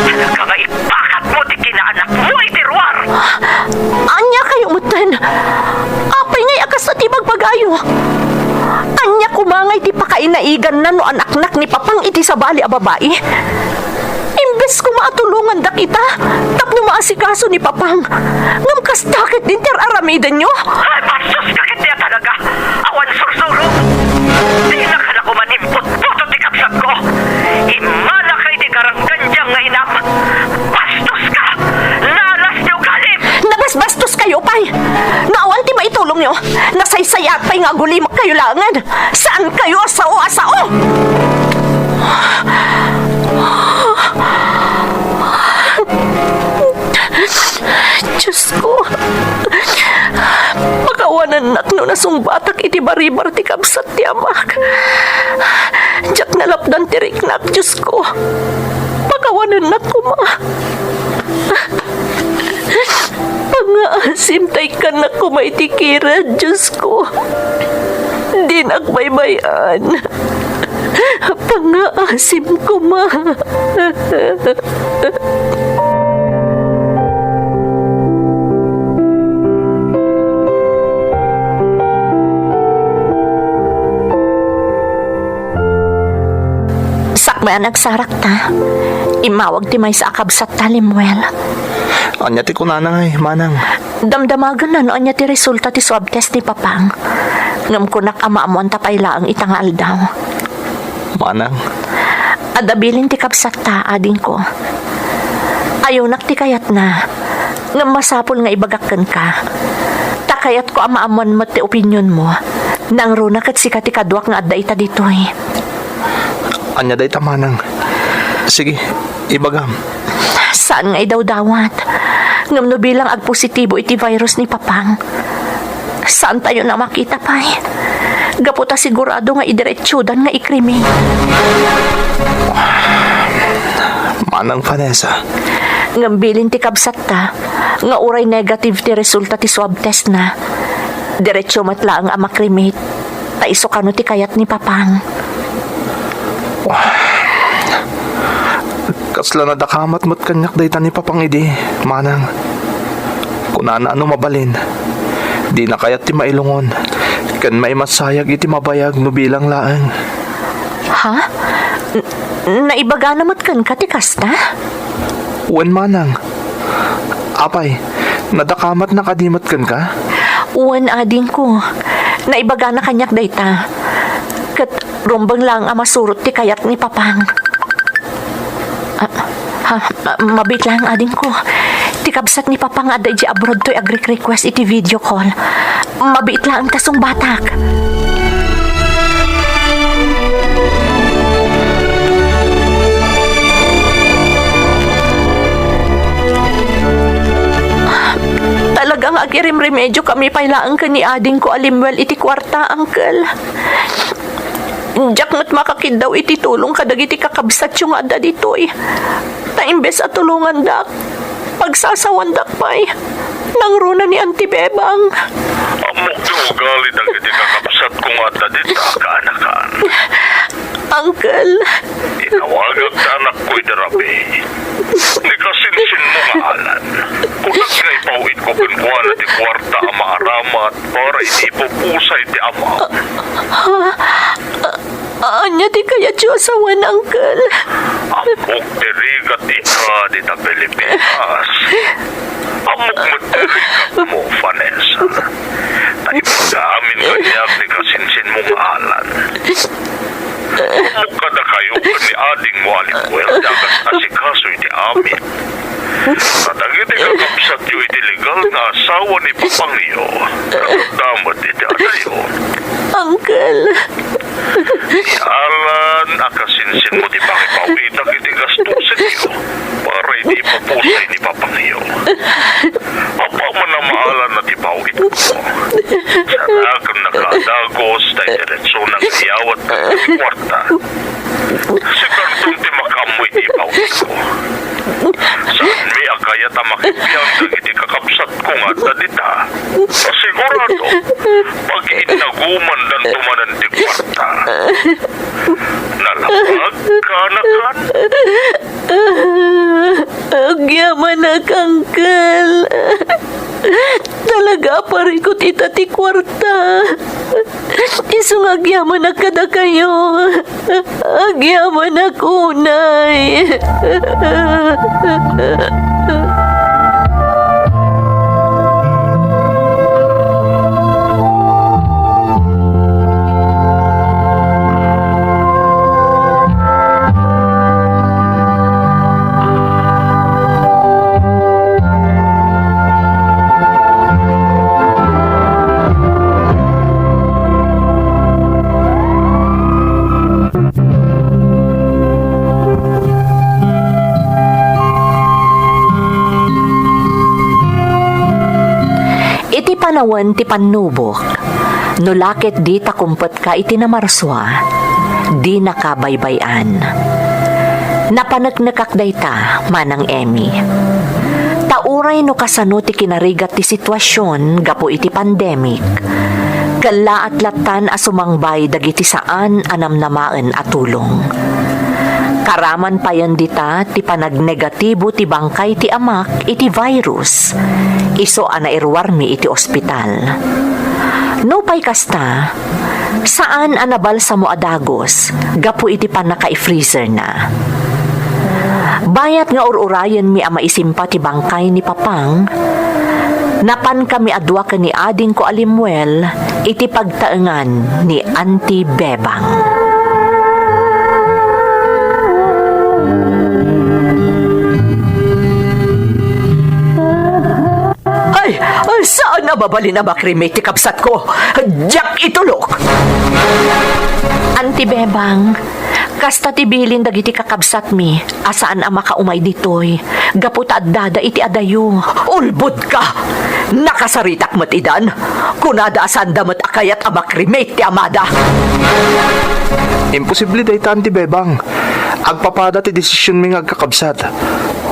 Talaga nga ipakatmo ti kinaanakmo iti ruar. Ania kayo metten? Apay ngay a kasta ti bagbagayo? Ania koma ngay ti pakainaiganna no anaknak ni Papang iti sabali a babai? Imbes koma a tulongandak ita tapno maasikaso ni Papang, ngem kasta ketdin ti ar-aramidenyo? Ay, bastos ka ketdi a talaga! Awan sursuro! Dinaka la koma imputputo ti kabsatko! Immalaka iti karanggandiang nga inam! Bastos ka! Nalas ti ugalim! Nabasbastos kayo pay! No awan ti maitulongyo, nasaysayaat pay nga agulimek kayo laengen! Saan kayo a sao a sao! Diosko, pakawanennak no nasungbatak iti baribar ti kabsat ti amak. Diak nalapdan ti riknak, Diosko. Pakawanennak koma. Pangngaasim ta ikkannak koma iti kirad, Diosko. Dinak baybay-an. Pangngaasim koma. Sakbay a nagsarakta, immawag ti maysa a kabsatta, Lemuel. Ania ti kunana ngay, manang? Damdamagenna no ania ti resulta ti swab test ni Papang. Ngem kunak a maammoanta pay laeng ita nga aldaw. Manang? Adda bilin ti kabsatta, adingko. Ayonak ti kayatna, ngem masapul nga ibagak kenka. Ta kayatko a maammoan met ti opinionmo. Nangruna ket sika ti kaduak nga adda ita ditoy. Ania dayta, manang? Sige, ibagam. Saan nga idawdawat. Ngem no bilang agpositibo iti virus ni Papang, saantayon a makita pay. Gapu ta sigurado nga idiretsodan nga i-cremate. Manang Vanessa. Ngem bilin ti kabsatta nga uray negative ti resulta ti swab testna, diretso met laeng a ma-cremate. Ta isu kano ti kayat ni Papang. Kasla nadakamat met kaniak dayta ni Papang idi, manang. Kunana a no mabalin, dina kayat ti mailungon ken maimassayag iti mabayag no bilang laeng. Ha? N-, naibagana met kenka ti kasta? Wen, manang. Apay, nadakamatna kadi met kenka? Wen, adingko. Naibagana kaniak dayta. Ket rumbeng laeng a masurot ti kayat ni Papang. Ah, ha, ma-, mabiit laeng, adingko. Ti kabsat ni Papang nga adda idiay abroad toy agre-request iti video call. Mabiit laeng ta sungbatak. Talaga nga agirimremediokami pay laeng ken ni adingko a Lemuel iti kuarta, Uncle. Diak met makakiddaw iti tulong kadagiti kakabsatyo nga adda ditoy. Ta imbes a tulongandak, pagsasawandak pay. Nangruna ni Auntie Bebang. Ammok ti ugali dagiti kakabsatko nga adda dita, kaanakan. Uncle. Itawagak ti anakko iti rabii. Ni kasinsinmo nga Alan. Kunak nga ipaw-itko kenkuana ti kuarta a maaramat para iti ipupusay ti ama. Ha? A-, ania ti kayatyo a sawen, Uncle? Ammok ti rigat ita dita Pilipinas. Ammok met ti rigatmo, Vanessa. Ta ipaga-amin kaniak ni kasinsinmo nga Alan. Ammok kadakayo ken ni adingmo a Lemuel ti agas-asikaso iti amin. Kadagiti kakabsatyo iti legal nga asawa ni papangyo, kadagita met iti adayo. Uncle. Ni Alan a kasinsinmo ti pangipaw-itak iti gastusenyo para iti ipupusay ni papangyo. Apaman a maalan a ti paw-itko, saraken naka a dagus ta idiretsona nga iyawat ti kuarta. Sikarton ti makaammo iti ipaw-itko. Saanmi a kayat a makibiag dagiti kakabsatko nga adda dita. Sigurado, pag-innagumandanto manen ti kuarta. Nalabag, kaanakan? Agyamanak, Uncle. Talaga a parikut ita ti kuarta. Isu nga agyamanak kadakayo. Agyamanak unay. Iti panawen ti pannubok, no la ket dita kumpetka iti namarsua, dinaka baybay-an. Napaneknekak dayta, Manang Emmy. Ta uray no kasano ti kinarigat ti situasion gapu iti pandemic, kellaat lattan a sumangbay dagiti saan a namnamaen a tulong. Karaman payen dita ti panagnegatibo ti bangkay ti amak iti virus, isu a nairuarmi iti ospital. Nupay kasta, saan a nabalsamo a dagus gapu iti pannaka-freezerna. Bayat nga ur-urayenmi a maisimpa ti bangkay ni Papang, napankami a dua ken ni adingko a Lemuel iti pagtaengan ni Auntie Bebang. Ay, ay, saan a mabalin a ma-cremate ti kabsatko? Diak itulok! Auntie Bebang, kasta ti bilin dagiti kakabsatmi a saan a makaumay ditoy gapu ta addada iti adayo. Ulbodka! Nakasaritak met idan. Kunada a saanda met a kayat a ma-cremate ti amada. Imposible dayta, Auntie Bebang. Agpapada ti desisionmi nga agkakabsat.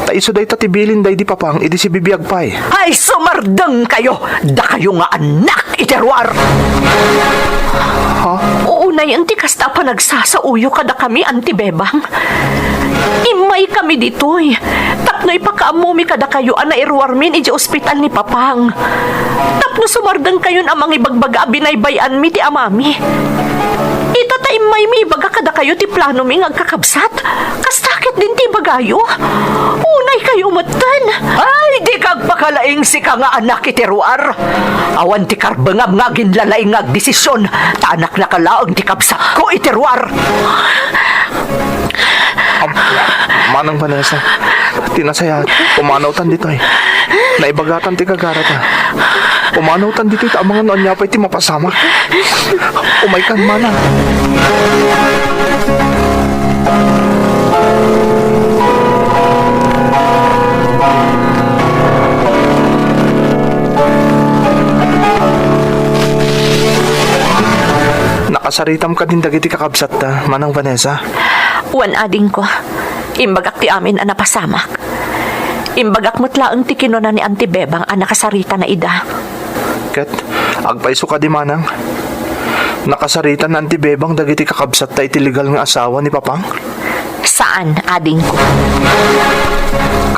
Ta isu dayta ti bilin daydi Papang idi sibibiag pay. Ay, sumardengkayo! Dakayo nga annak iti ruar! Ha? Unayen ti kasta a panagsasaoyo kadakami, Auntie Bebang. Immaykami ditoy tapno ipakaammomi kadakayo a nairuarmin idiay ospital ni Papang. Tapno sumardengkayon a mangibagbaga a binaybay-anmi ti amami. Ita ta immaymi ibaga kadakayo ti planomi nga agkakabsat. Kasta ket din ti ibagayo. Unaykayo metten. Ay, dika agpakalaing, sika nga annak iti ruar. Awan ti karbengam nga aginlalaing nga agdesisyon, ta anaknaka laeng ti kabsatko iti ruar. Am-, Manang Vanessa, ti nasayaat, pumanawtan ditoy. Naibagatan ti gagarata. Pumanawtan ditoy ta amangan no ania pay ti mapasamak. Umaykan, Manang. Saritam kadin dagiti kakabsatta, Manang Vanessa? Wen, adingko. Imbagak ti amin a napasamak. Imbagak met laeng ti kinuna ni Auntie Bebang a nakasaritana ida. Ket, agpayso kadi, Manang? Nakasarita ni Auntie Bebang dagiti kakabsatta iti legal nga asawa ni Papang? Saan, adingko.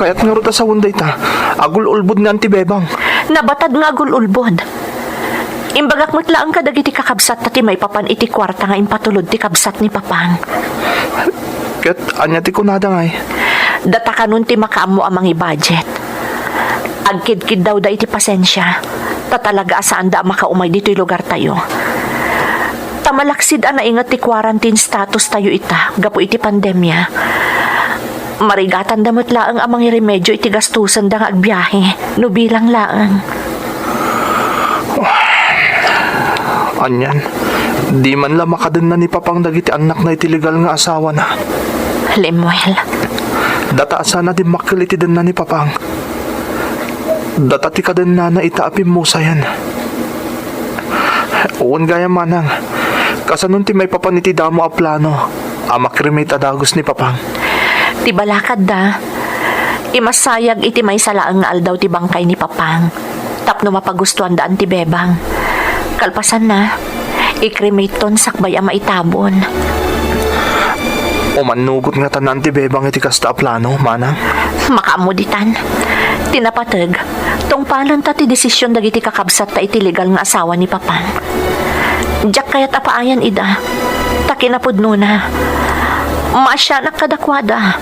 Kayat ngarud a sawen dayta, agul-ulbod ni Auntie Bebang. Nabatad nga agul-ulbod. Imbagak met laeng kadagiti kakabsatta ti maipapan iti kuarta nga impatulod ti kabsat ni Papang. Ket ania ti kunada ngay? Data kanon ti makaammo a mangibudget. Agkidkiddawda iti pasensia, ta talaga a saanda a makaumay ditoy lugartayo. Ta malaksid a nainget ti quarantine status tayo ita gapu iti pandemia. Marigatanda met laeng a mangiremedio iti gastosenda nga agbiahe no bilang laeng. Anian, di man la makadenna ni Papang dagiti annakna iti legal nga asawana. Lemuel. Data a saan a dimmakkel iti denna ni Papang. Data ti kadennana ita a pimmusayen. Wen gayam, Manang, kasanon ti maipapan iti damo a plano a makrimit a dagus ni Papang? Ti balakadda, imasayag iti maysa laeng nga aldaw ti bangkay ni Papang tapno mapagustuanda Auntie Bebang. Kalpasanna, ikrimitton sakbay a maitabon. Umannugot ngata ni Auntie Bebang iti kasta a plano, Manang? Makaammo ditan. Ti napateg, tungpalenta ti desisyon dagiti kakabsatta iti legal nga asawa ni Papang. Diak kayat a paayan ida, ta kinapudnona, maasianak kadakuada,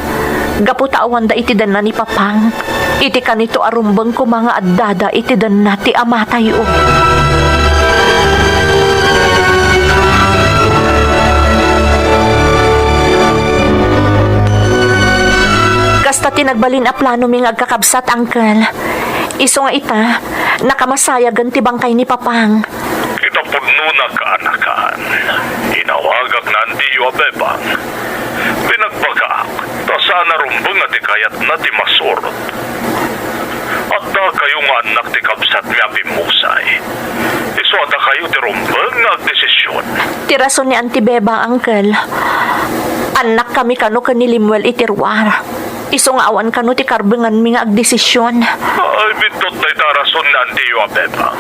gapu ta awanda iti denna ni Papang. Iti kanito a rumbeng koma nga addada iti denna ti amatayo. Kasta ti nagbalin a planomi nga agkakabsat, Uncle. Isu nga ita, nakamasayagen ti bangkay ni Papang. Kinapudnona, kaanakan. Inawagak ni Auntie Bebang. Binagbagaak, ta saan a rumbeng a ti kayatna ti masurot. Addakayo nga annak ti kabsatmi a pimmusay. Isu a dakayo ti rumbeng nga agdesisyon. Ti rason ni Auntie Bebang, Uncle. Annakkami kano ken ni Lemuel iti ruar. Isu nga awan kano ti karbenganmi nga agdesisyon. Ay, biddut dayta a rason ni Auntie Bebang.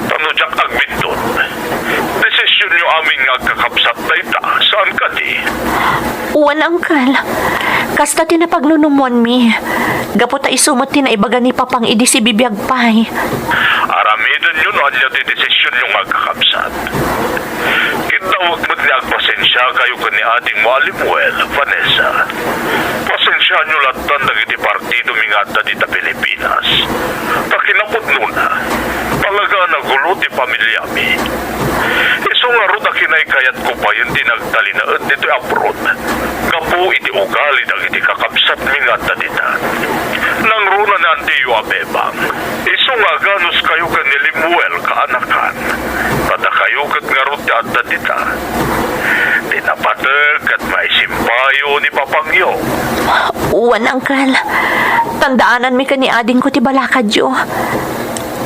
Ta no diak agbiddut, desisyonyo amin nga agkakabsat dayta, saan kadi? Wen, Uncle. Kasta ti napagnunummoanmi. Gapu ta isu met ti naibaga ni Papang idi sibibiag pay. Aramidenyo no ania ti desisyonyo nga agkakabsat. Ket dawek met nga agpasensiakayo ken ni adingmo a Lemuel, Vanessa. Pasensiaanyo lattan dagiti partidomi nga adda dita Pilipinas. Ta kinapudnona, talaga a nagulo ti pamilia mi. Isu ngarud a kinaykayatko payen ti nagtalinaed ditoy abroad gapu iti ugali dagiti kakabsatmi nga adda dita. Nangruna ni Auntie Bebang, isu nga aganuskayo ken ni Lemuel, kaanakan. Ta dakayo ket ngarud ti adda dita. Ti napateg ket maisimpayo ni Papangyo. Wen, Uncle. Tandaananmi ken ni adingko ti balakadyo.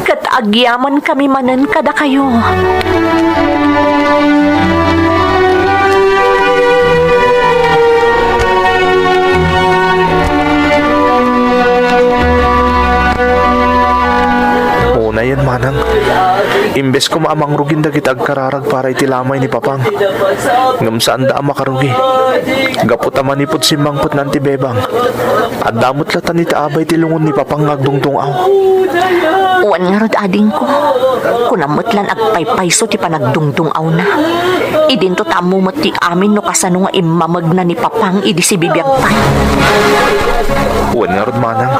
Ket agyamankami manen kadakayo. Unayen, Manang, imbes koma a mangrugin dagiti agkararag para iti lamay ni Papang, ngem saanda a makarugi. Gapu ta manipud simmangpet ni Auntie Bebang, adda met latta ni ta abay ti lungon ni Papang nga agdungdung-aw. Wen ngarud, adingko, kunam met lan agpaypayso ti panagdungdung-awna. Idinto ta ammo met ti amin no kasano nga immamegna ni Papang idi sibibiag pay. Wen ngarud, Manang,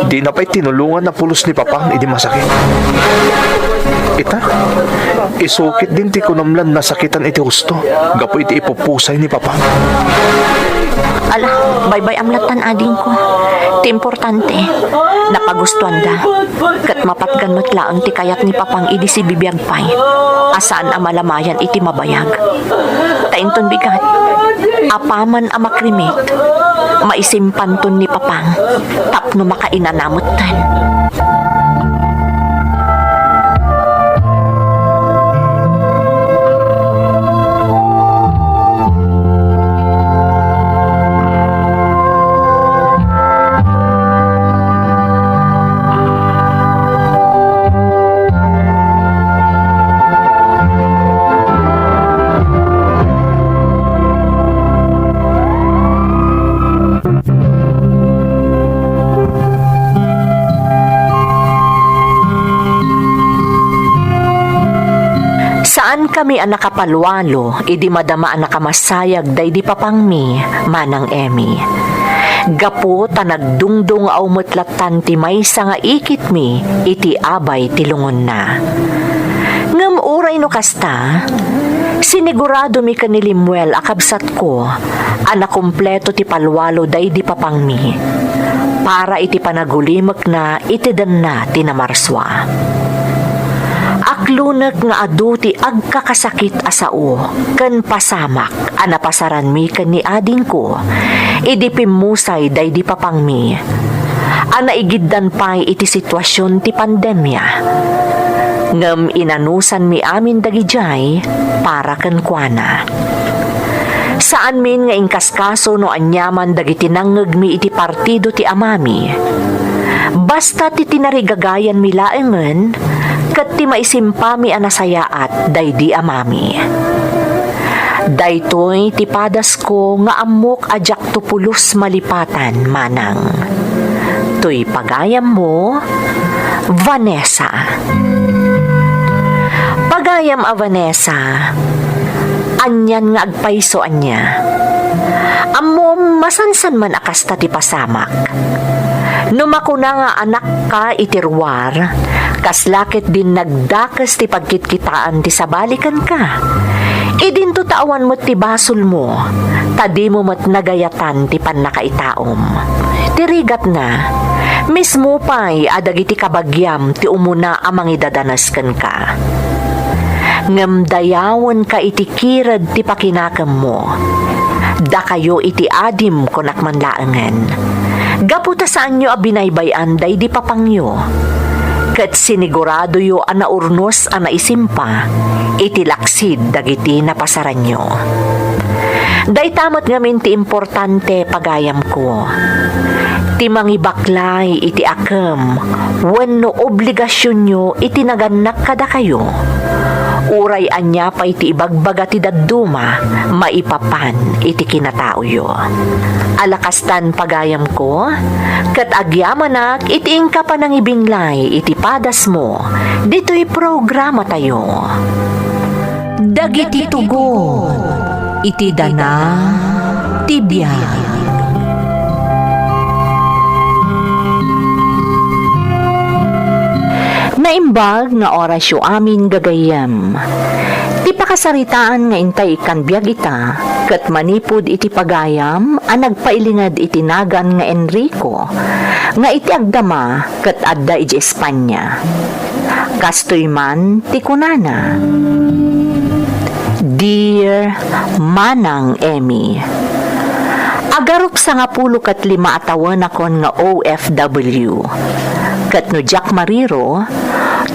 dina pay tinulongan a pulos ni Papang idi masakit. Ita, isukit din ti kunam lan nasakitan iti husto gapu iti ipupusay ni Papang. Ala, baybay-am lattan, adingko. Ti importante, napagustuanda. Ket mapatgan met laeng ti kayat ni Papang idi sibibiag pay a saan a malamayan iti mabayag. Ta inton bigat, apaman a makrimit, maisimpanton ni Papang tapno makainana metten. Kami a nakapalwalo idi madama a nakamasayag daydi papangmi, Manang Emmy. Gapu ta nagdungdungaw met lattan ti maysa nga ikitmi iti abay ti lungonna. Ngem uray no kasta, siniguradomi ken ni Lemuel a kabsatko a nakumpleto ti palwalo daydi papangmi para iti panagulimekna iti denna ti namarsua. Aklonek nga adu ti agkakasakit a sao ken pasamak a napasaranmi ken ni adingko idi pimmusay daydi papangmi a naigiddan pay iti situasion ti pandemia. Ngem inanusanmi amin dagidiay para kenkuana. Saanmin nga inkaskaso no aniaman dagiti nangngegmi iti partido ti amami. Basta ti tinarigagayanmi laengen ket ti maisimpami a nasayaat daydi amami. Daytoy ti padasko nga ammok a diakto pulos malipatan, Manang. Toy pagayammo, Vanessa. Pagayam a Vanessa, anian nga agpayso ania? Ammom, masansan man a kasta ti pasamak. No makuna nga anakka iti ruar, kasla ketdin nagdakes ti pagkitkitaan ti sabali kenka. Idinto ta awan met ti basolmo, ta dimo met nagayatan ti pannakaitaom. Ti rigatna, mismo pay a dagiti kabagiam ti umuna a mangidadanes kenka. Ngem dayawenka iti kired ti pakinakemmo. Dakayo iti adim, kunak man laengen. Gapu ta saanyo a binaybay-an daydi papangyo, ket siniguradoyo a naurnos a naisimpa iti laksid dagiti napasaranyo. Dayta met ngamin ti importante, pagayamko. Ti mangibaklay iti akem wenno obligasionyo iti nagannak kadakayo. Uray ania pay ti ibagbaga ti dadduma maipapan iti kinataoyo. Ala kastan, pagayamko, ket agyamanak iti inka panangibinlay iti padasmo ditoy programatayo. Dagiti tugot iti dana ti biag. Naimbag nga orasyo amin, gagayyem. Ti pakasaritaan nga intay ikkan biag ita, ket manipud iti pagayam a nagpailinged iti nagan nga Enrico, nga iti agdama ket adda iti Espanya. Kastoy man ti kunana, "Dear Manang Emmy, agarup sangapulo ket lima a tawenakon nga O F W. Ket no diak mariro,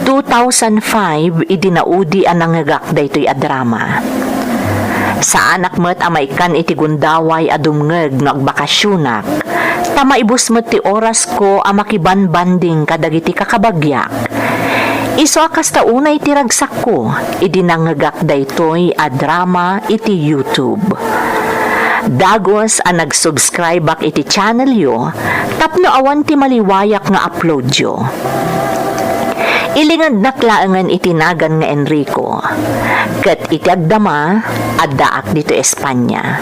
two thousand five idi naudi a nangngegak daytoy a drama. Saanak met a maikkan iti gundaway a dumngeg no agbakasionak, ta maibus met ti orasko a makibanbanding kadagiti kakabagiak. Isu a kasta unay ti ragsakko idi nangngegak daytoy a drama iti YouTube. Dagus a nag-subscribe-ak iti channelyo tapno awan ti maliwayak nga uploadyo." Ilingednak laengen iti nagan nga Enrico, ket iti agdama, addaak ditoy Espanya.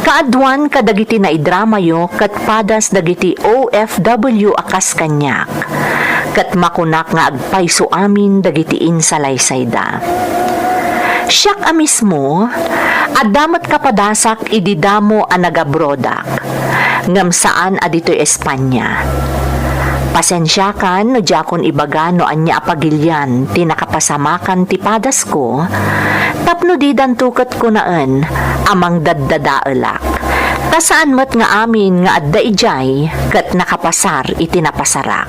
Kaaduan kadagiti naidramayo ket padas dagiti O F W a kas kaniak, ket makunak nga agpayso amin dagiti insalaysayda. Siak a mismo, adda met kapadasak idi damo a nagabroadak, ngem saan a ditoy Espanya. Pasensiakan no diakon ibaga no ania a pagilian ti nakapasamakan ti padasko, tapno didanto ket kunaen a mangdaddadaelak. Ta saan met nga amin nga adda idiay ket nakapasar iti napasarak.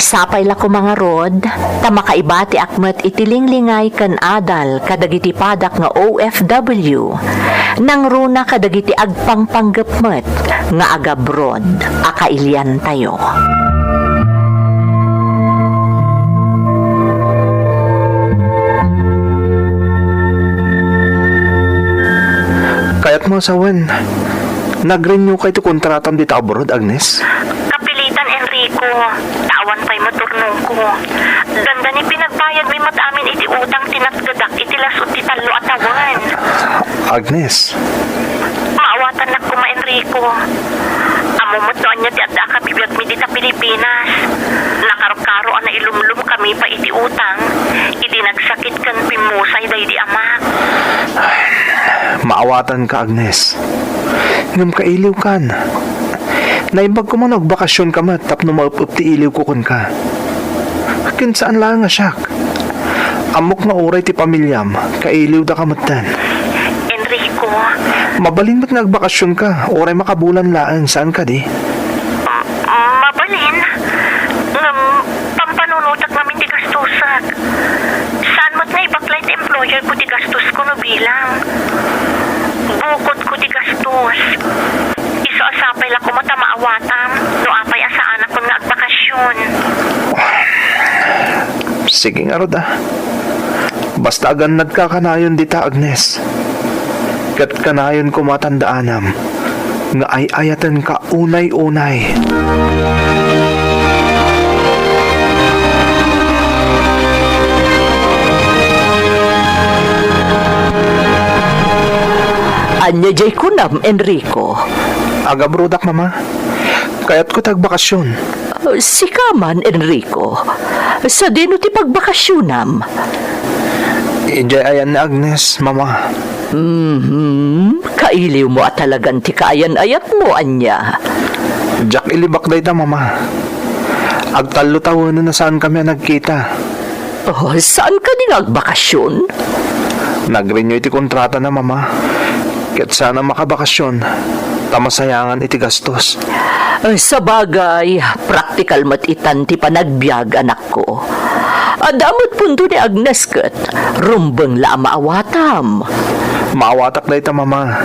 Sapay la koma ngarud, ta makaibatiak met iti linglingay ken adal kadagiti padak nga O F W, nangruna kadagiti agpangpanggep met nga agabroad a kailiantayo. Kayatmo a sawen, nag-renew kay ti kontratam dita abroad, Agnes? Kapilitan, Enrico. Ta awan pay met turnongko. Dandani pinagbayadmi met amin iti utang ti Natgedak iti lasut ti tallo a tawen. Agnes. Maawatannak koma, Enrico. Ammom met no ania ti adda a kabibiagmi dita Pilipinas. Nakarkaro a nailumlomkami pay iti utang, idi nagsakit ken pimmusay daydi amak. Maawatanka, Agnes. Ngem kailiwkan. Naimbag koma no agbakasionka met tapno maep-ep ti iliwko kenka. Ken saan laeng a siak. Ammok nga uray ti pamiliam, kailiwdaka metten. Enrico. Mabalin met nga agbakasionka, uray makabulan laeng, saan kadi? M-, mabalin. Ngem, pampanunotak ngamin ti gastusak. Saan met nga ibaklay ti employer ko ti gastusko no bilang. Bukodko ti gastos. Isu a sapay la koma ta maawatam no apay a saanakon nga agbakasion. Sige ngarud, a. Basta agannadka kanayon dita, Agnes. Ket kanayon koma tandaanam nga ay-ayatenka unay-unay. Ania jay kunam, Enrico? Agabrodak, Mama. Kayatko ti agbakasion. Sika man, Enrico. Sadino ti pagbakasionam? Idiay ayan ni Agnes, Mama. Mhm. Kailiwmo a talagan ti kaayan-ayatmo, ania? Diak ilibak dayta, Mama. Agtallo tawenen a saankami a nagkita. Oh, saan kadi nga agbakasion? Nag-renew iti kontratana, Mama. Ket saan a makabakasion, ta masayangan iti gastos. Ay, sabagay, praktikal met itan ti panagbiag, anakko. Adda met punto ni Agnes ket rumbeng la a maawatam. Maawatak dayta, Mama.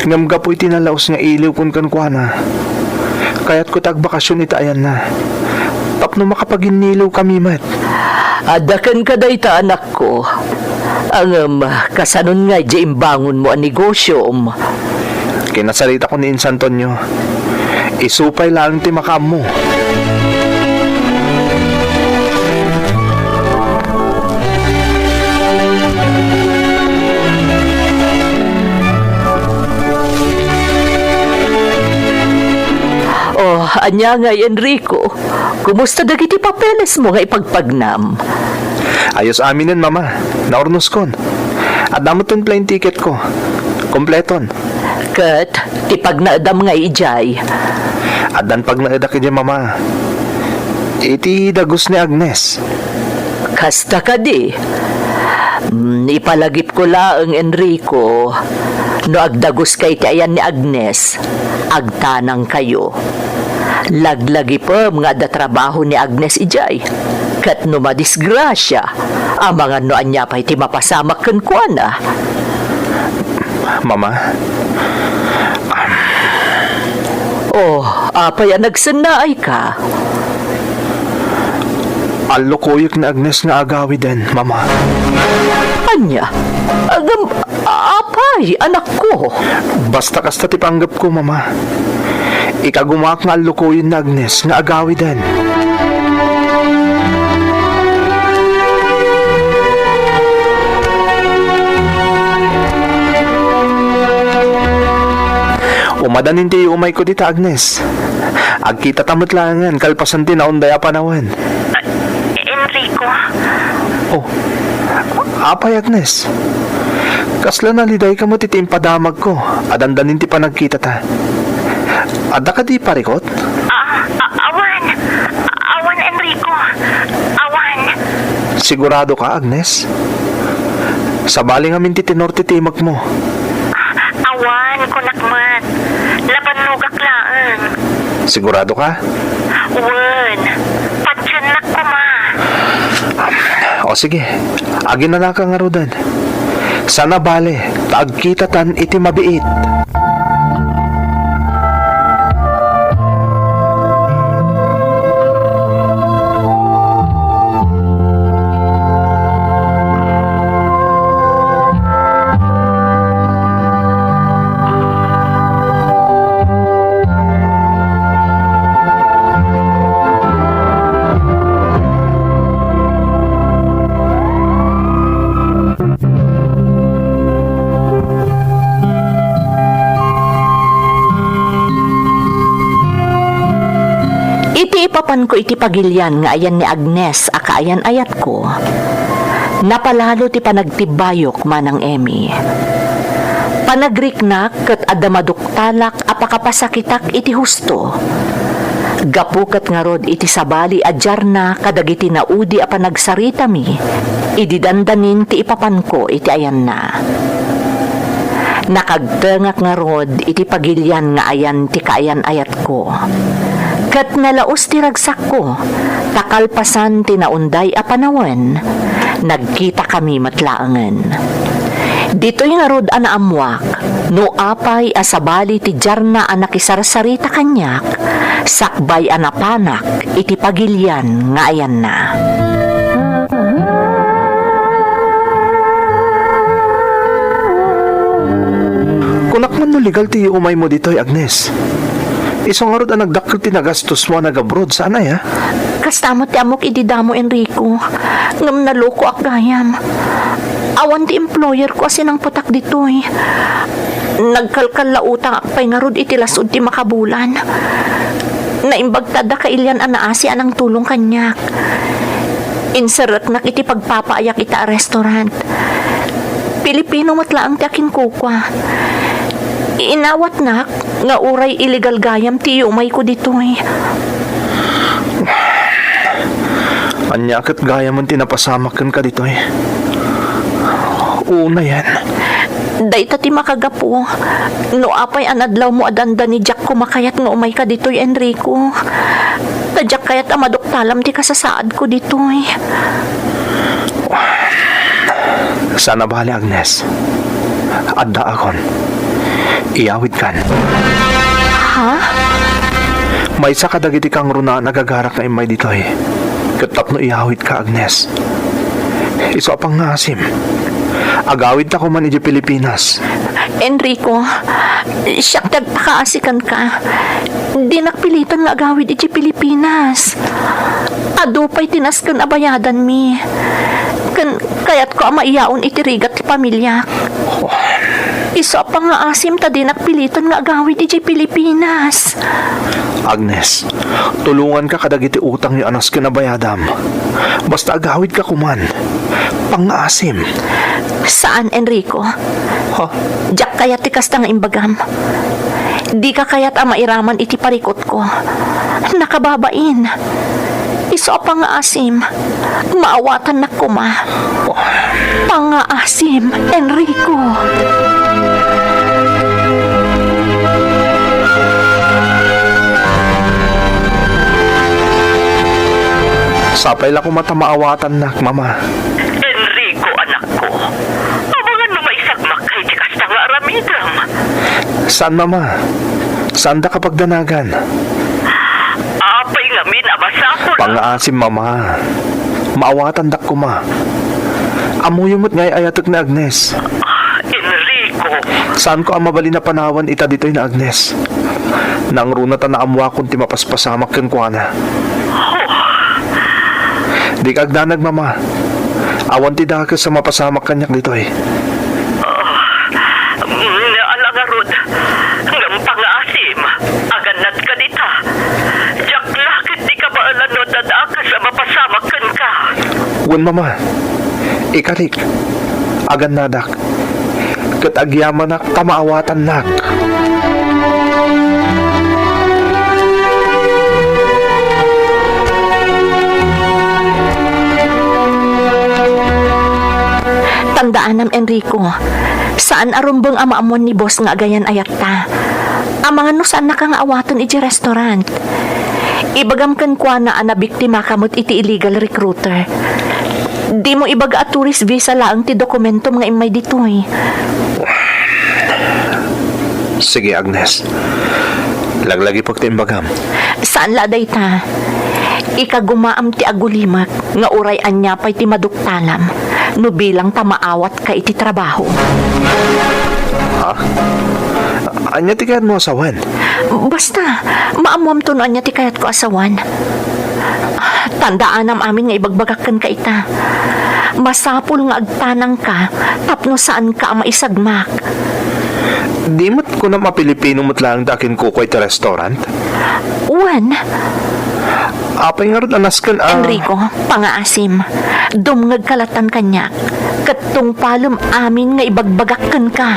Ngem gapu iti nalaus nga iliwkon kenkuana, kayatko ti agbakasion iti ayanna, tapno makapaginniliwkami met. Adda kenka dayta, anakko. Ngem, kasanon nga idiay imbangonmo a negosiom? Kinasaritakon ni Insan Tonyo. Isu pay laeng ti makaammo. Oh, ania ngay, Enrico? Kumusta dagiti papelesmo nga ipagpagnam? Ayos aminen, Mama. Naurnoskon. Adda met ti plane ticketko. Kompleton. Ket ti pagnaedam nga idiay? Addan pagnaedak idiay, Mama. Iti dagus ni Agnes. Kasta kadi? Mm, ipalagipko laeng, Enrico, no agdaguska iti ayan ni Agnes, agtanangkayo. Laglagipem nga adda trabaho ni Agnes idiay. Ket no madisgrasia, amangan no ania pay ti mapasamak kenkuana. Mama? Oh, apay a nagsennaayka? Allukoyek ni Agnes nga agawiden, Mama. Ania? Agam-, apay, anakko? Basta kasta ti panggepko, Mama. Ikagumaak nga allukoyen ni Agnes nga agawiden. Umadanin ti umayko dita, Agnes. Agkitata met laengen kalpasan ti naunday a panawen. Enrico. Oh, apay, Agnes? Kasla nalidayka met iti impadamagko a dandanin ti panagkitata. Adda kadi parikut? Ah, a-, awan. Awan, Enrico. Awan. Sigurado ka, Agnes? Sabali ngamin ti tenor ti timekmo. Awan, kunak met. Nabannogak laeng. Sigurado ka? Wen. Patiennak koma. O sige, aginanaka ngaruden. Saan a bale, ta agkitatan iti mabiit. iti pagilian nga ayan ni Agnes a kaayan-ayatko, napalalo ti panagtibbayok, Manang Emmy. Panagriknak ket adda maduktalak a pakapasakitak iti husto. Gapu ket ngarud iti sabali a diarna kadagiti naudi a panagsaritami, idi dandanin ti ipapanko iti ayanna. Nakagtengak ngarud iti pagilian nga ayan ti kaayan-ayatko. Ket nalaus ti ragsakko, ta kalpasan ti naunday a panawen, nagkitakami met laengen. Ditoy ngarud a naammuak no apay a sabali ti diarna a nakisarsarita kaniak, sakbay a napanak iti pagilian nga ayanna. Kunak man no legal ti umaymo ditoy, Agnes. Isu ngarud a nagdakkel ti nagastos mo a nagabroad, saan aya? Kasta met ti ammok idi damo, Enrico. Ngem nalokoak gayam. Awan ti employer ko a sinangpetak ditoy. Nagkalkallautangak pay ngarud iti las-ud ti makabulan. Naimbag ta adda kailian a naasi a nangtulong kaniak. Inserreknak iti pagpapaayak ita a restaurant. Pilipino met laeng ti akinkukua. Inawatnak nga uray illegal gayam ti iumayko ditoy. Ania ket gayamen ti napasamak kenka ditoy? Unayen. Dayta ti makagapu no apay a nadlawmo a dandani diak koma kayat nga umayka ditoy, Enrico. Ta diak kayat a maduktalam ti kasasaadko ditoy. Saan a bale, Agnes. Addaakon. Iyawidkan. Ha? Maysa kadagiti kangrunaan a gagarak nga immay ditoy. Ket tapno iyawidka, Agnes. Isu a pangngaasim. Agawidta koman idiay Pilipinas. Enrico, siak ti agpakaasi kenka. Dinak piliton nga agawid idiay Pilipinas. Adu pay ti nasken a bayadanmi. Ken kayatko a maiyaon iti rigat ti pamiliak. Isu a pangngaasim ta dinak piliton nga agawid idiay Pilipinas. Agnes, tulonganka kadagiti utangyo a nasken a bayadam. Basta agawidka koman. Pangngaasim. Saan, Enrico. Ha? Diak kayat ti kasta nga imbagam. Dika kayat a mairaman iti parikutko. Nakababain. Isu a pangngaasim. Maawatannak koma. Pangngaasim, Enrico. Sapay la koma ta maawatannak, Mama. Enrico, anakko, amangan no maisagmakka iti kasta nga aramidem. Saan, Mama. Saanda ka pagdanagan. Apay ngamin a masapul a Pangngaasim, Mama. Maawatandak koma. Ammoyo met nga ay-ayatek ni Agnes. Enrico. Saanko a mabalin a panawen ita ditoy ni Agnes. Nangruna ta naammoakon ti mapaspasamak kenkuana. Dika agdanag, Mama. Awan ti dakes a mapasamak kaniak ditoy. Ah, mm, ala ngarud, ngem pangngaasim, agannadka dita. Diak la ket dika baelan no adda dakes a mapasamak kenka. Wen, Mama. Ikalik. Agannadak. Ket agyamanak ta maawatannak. Tandaanam, Enrico, saan a rumbeng a maammuan ni boss nga agayan-ayatta. Amangan no saannaka nga awaten idiay restaurant. Ibagam kenkuana a nabiktimaka met iti illegal recruiter. Dimo ibaga a tourist visa laeng ti dokumentom nga immay ditoy. Sige, Agnes. Laglagipek ti imbagam. Saan la dayta. Ikagumaam ti agulimek nga uray ania pay ti maduktalam no bilang ta maawatka iti trabaho. Ha? Ania ti kayatmo a sawen? Basta, maammuamto no ania ti kayatko a sawen. Tandaanam amin nga ibagbagak kenka ita. Masapul nga agtanangka tapno saanka a maisagmak. Di met kunam a Pilipino met laeng ti akinkukua iti restaurant? Wen. Apay ngarud a nasken a Enrico, pangaasim. Dumngegka lattan kaniak. Ket tungpalem amin nga ibagbagak kenka.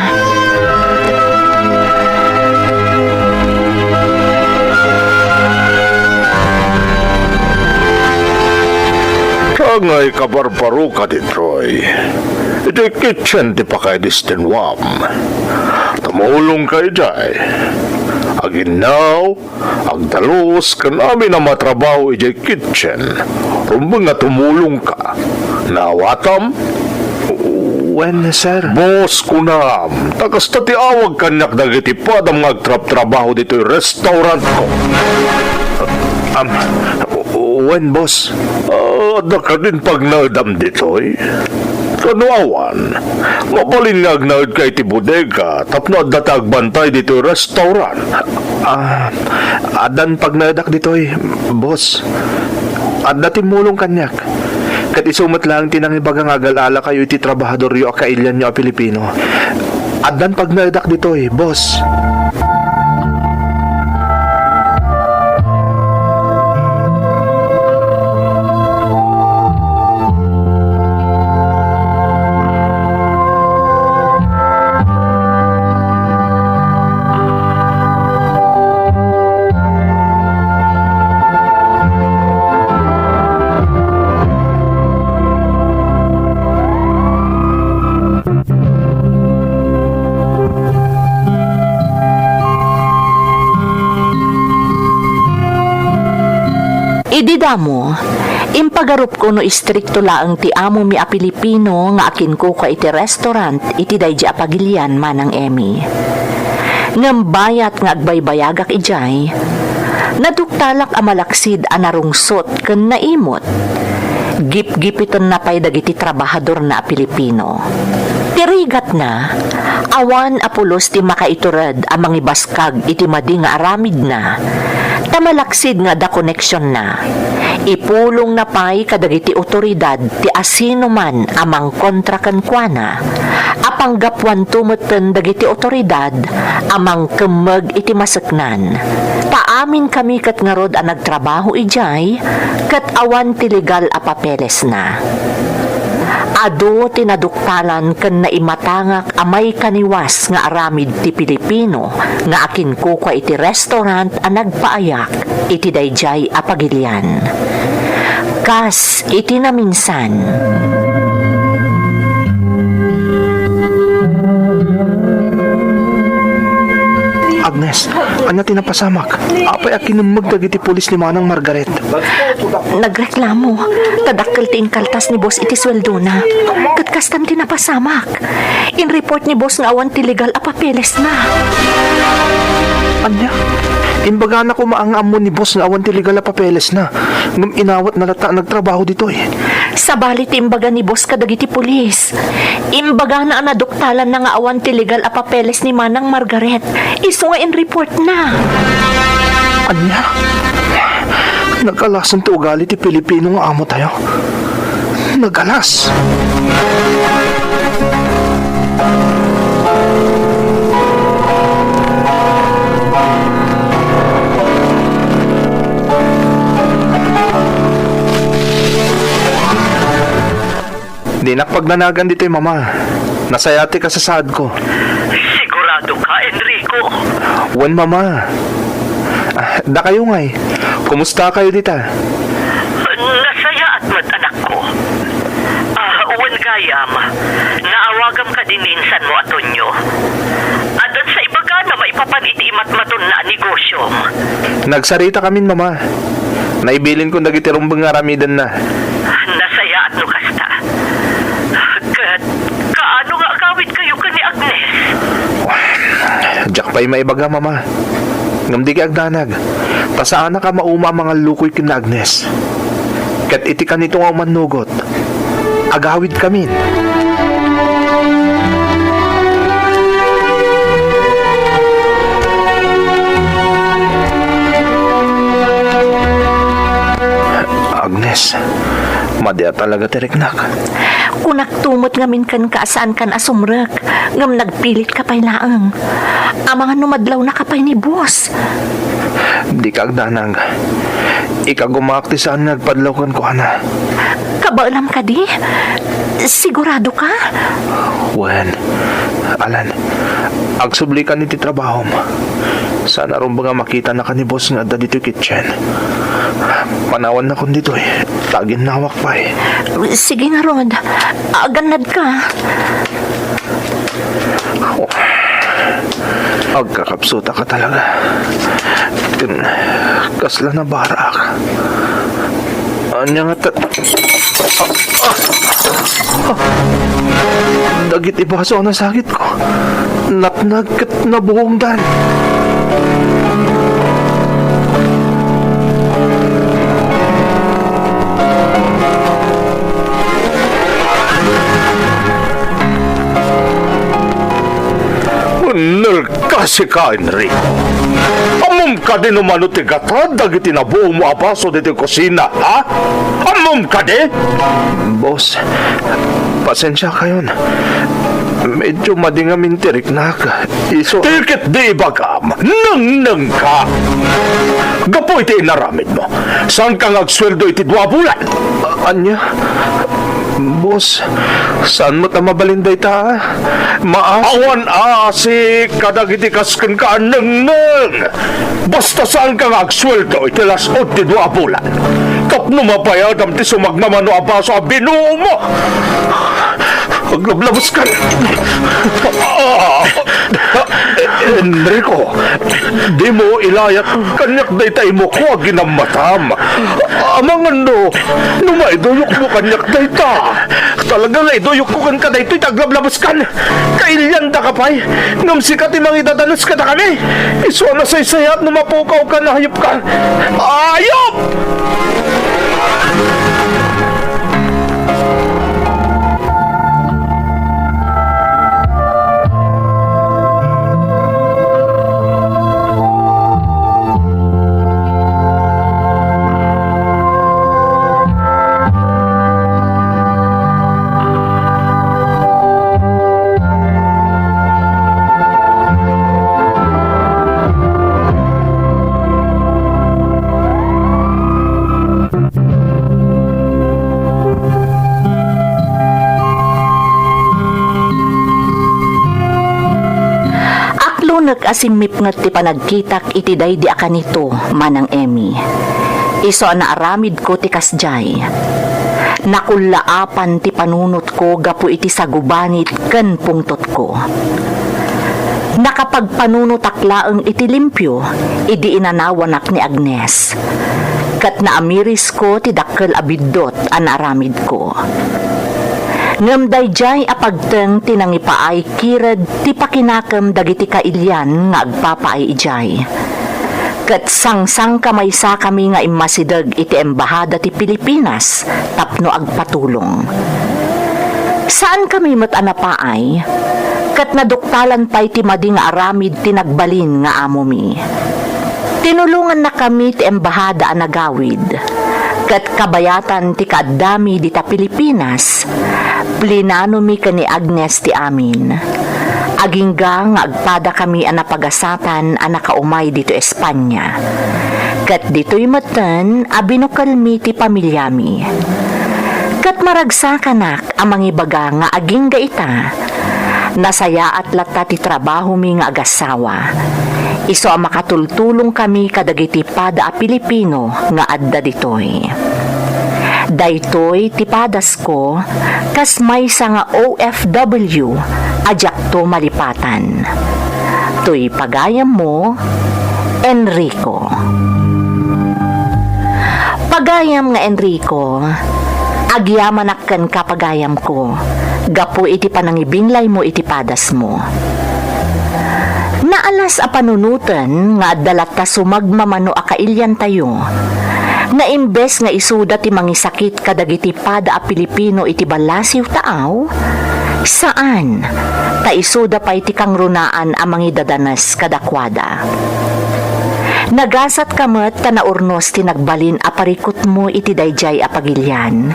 Kangay kabarbaroka ditoy. Iti kitchen ti pakaidistinwam. Tumulongka idiay. Aginnaw, agdalus ken amin a matrabaho idiay kitchen. Rumbeng nga tumulongka. Naawatam? Wen, sir. Boss, kunam, ta kasta ti awag kaniak dagiti padam nga agtrabtrabaho ditoy restaurantko. Am, wen, boss. Ah, adda kadin pagnaedam ditoy? Kano awan? Mabalin nga agnaedka iti bodega tapno adda ti agbantay ditoy restaurant. Ah, addan pagnaedak ditoy, boss. Adda timmulong kaniak. Ket isu met laeng ti nangibaga nga agal-alakayo iti trabahadoryo a kailianyo a Pilipino. Addan pagnaedak ditoy, boss. Idi damo, impagarupko no istrikto laeng ti amomi a Pilipino nga akinkukua iti restaurant iti daydi a pagilian, Manang Emmy. Ngem bayat nga agbaybayagak idiay, naduktalak a malaksid a narungsot ken naimot. Gipgipitenna pay dagiti trabahadorna a Pilipino. Ti rigatna, awan a pulos ti makaitured a mangibaskag iti madi nga aramidna, ta malaksid nga adda koneksionna. Ipulongna pay kadagiti otoridad ti asinoman a mangkontra kenkuana, a panggapuanto metten dagiti otoridad a mangkemmeg iti maseknan. Ta aminkami ket ngarud a nagtrabaho idiay, ket awan ti legal a papelesna. Adu ti naduktalan ken naimatangak a maikaniwas nga aramid ti Pilipino nga akinkukua iti restaurant a nagpaayak iti daydiay a pagilian. Kas iti naminsan. Agnes, ania ti napasamak? Apay a kinemmeg dagiti pulis ni Manang Margaret? Nagreklamo, ta dakkel ti inkaltas ni boss iti sueldona. Ket kastan ti napasamak. In-report ni boss nga awan ti legal a papelesna. Ania? Imbagana koma nga ammo ni boss nga awan ti legal a papelesna. Ngem inawatna latta a nagtrabaho ditoy. Sabali ti imbaga ni boss kadagiti pulis. Imbagana a naduktalanna nga awan ti legal a papeles ni Manang Margaret. Isu nga in-report na. Ania? Nagalasen ti ugali ti Pilipino nga amo tayo. Nagalas! Dinak pagdanagan ditoy, Mama. Nasayaat ti kasasaadko. Sigurado ka, Enrico? Wen, Mama. Ah, dakayo ngay, kumusta kayo dita? Nasayaat met, anakko. Ah, wen gayam, naawagam kadi ni insanmo a Tonyo. Addan sa ibagana maipapan iti imatmatonna a negosyom. Nagsarita kamin, Mama. Naibilin kon dagiti rumbeng nga aramidenna. Nasayaat no kasta. Ket kaano nga agawid kayo ken ni Agnes? Diak pay maibaga, Mama. Ngem dika agdanag, ta saanak a mauma a mangallukoy ken ni Agnes. Ket iti kanito nga umannugot, agawidkamin. Agnes, madi a talaga ti riknak. Kunak tumot ngamin kenka a saankan a sumrek, ngem nagpilitka pay laeng. Amangan no madlawnaka pay ni boss. Dika agdanag. Ikagumaak ti saan nga agpadlaw kenkuana. Kabaelam kadi? Sigurado ka? Wen, Alan, agsubli kan iti trabahom. Saan a rumbeng a makitanaka ni boss nga adda ditoy kitchen. Panawannakon ditoy, ta aginnawak pay. Sige ngarud, agannad ka. Agkakapsutaka talaga. Ken kasla nabarak. Ania nga ta-, ah, ah, ah. Dagiti baso a nasagitko, natnag ket nabuongdan. Unnel ka sika, Enrico. Ammom kadi no mano ti gatad dagiti nabuongmo a baso ditoy kusina, ha? Ammom kadi? Boss, pasensiakayon. Medyo madi ngamin ti riknak. Isu- Ti ketdi ibagam, nengnengka. Gapu iti inaramidmo, saanka nga agsueldo iti dua a bulan. A-, ania? Boss, saan met a mabalin dayta, a? Maas- Awan aasik kadagiti kas kenka a nengneng. Basta saanka nga agsueldo iti las-ud ti dua a bulan. Tapno mabayadam ti sumagmamano a baso a binuomo. Aglablabuska. Ah, Enrico, dimo ilayat kaniak dayta imoko a ginammatam. Amangan no, no maiduyokmo kaniak dayta. Talaga nga iduyokko kenka daytoy ta aglablabuskan. Kailiandaka pay. Ngem sika ti mangidadanes kadakami. Isu a nasaysayaat no mapukawka a hayopka. Hayop! Aklunek a simmipnget ti panagkitak iti daydi a kanito, Manang Emmy. Isu a naaramidko ti kasdiay. Nakullaapan ti panunotko gapu iti sagubanit ken pungtotko. Nakapagpanunotak laeng iti limpio idi inanawanak ni Agnes. Ket naamirisko ti dakkel a biddut a naaramidko. Ngem daydiay a pagteng ti nangipaay kired ti pakinakem dagiti kailian nga agpapaay idiay. Ket sangsangkamaysakami nga immasideg iti Embahada ti Pilipinas tapno agpatulong. Saankami met a napaay, ket naduktalan pay ti madi nga aramid ti nagbalin nga amomi. Tinulongannakami ti Embahada a nagawid, ket kabayatan ti kaaddami dita Pilipinas, plinanomi ken ni Agnes ti amin. Agingga nga agpadakami a napagasatan a nakaumay ditoy Espanya. Ket ditoy metten a binukelmi ti pamiliami. Ket maragsakanak a mangibaga nga agingga ita, nasayaat latta ti trabahomi nga agassawa. Isu a makatultulongkami kadagiti pada a Pilipino nga adda ditoy. Daytoy ti padasko kas maysa nga O F W a diakto malipatan. Toy pagayammo, Enrico. Pagayam nga Enrico, agyamanak kenka, pagayamko, gapu iti panangibinglaymo iti padasmo. Naalas a panunoten nga adda latta sumagmamano a kailiantayo, nga imbes nga isuda ti mangisakit kadagiti pada a Pilipino iti ballasiw taaw, saan, ta isuda pay ti kangrunaan a mangidadanes kadakuada. Nagasatka met ta naurnos ti nagbalin a parikutmo iti daydiay a pagilian,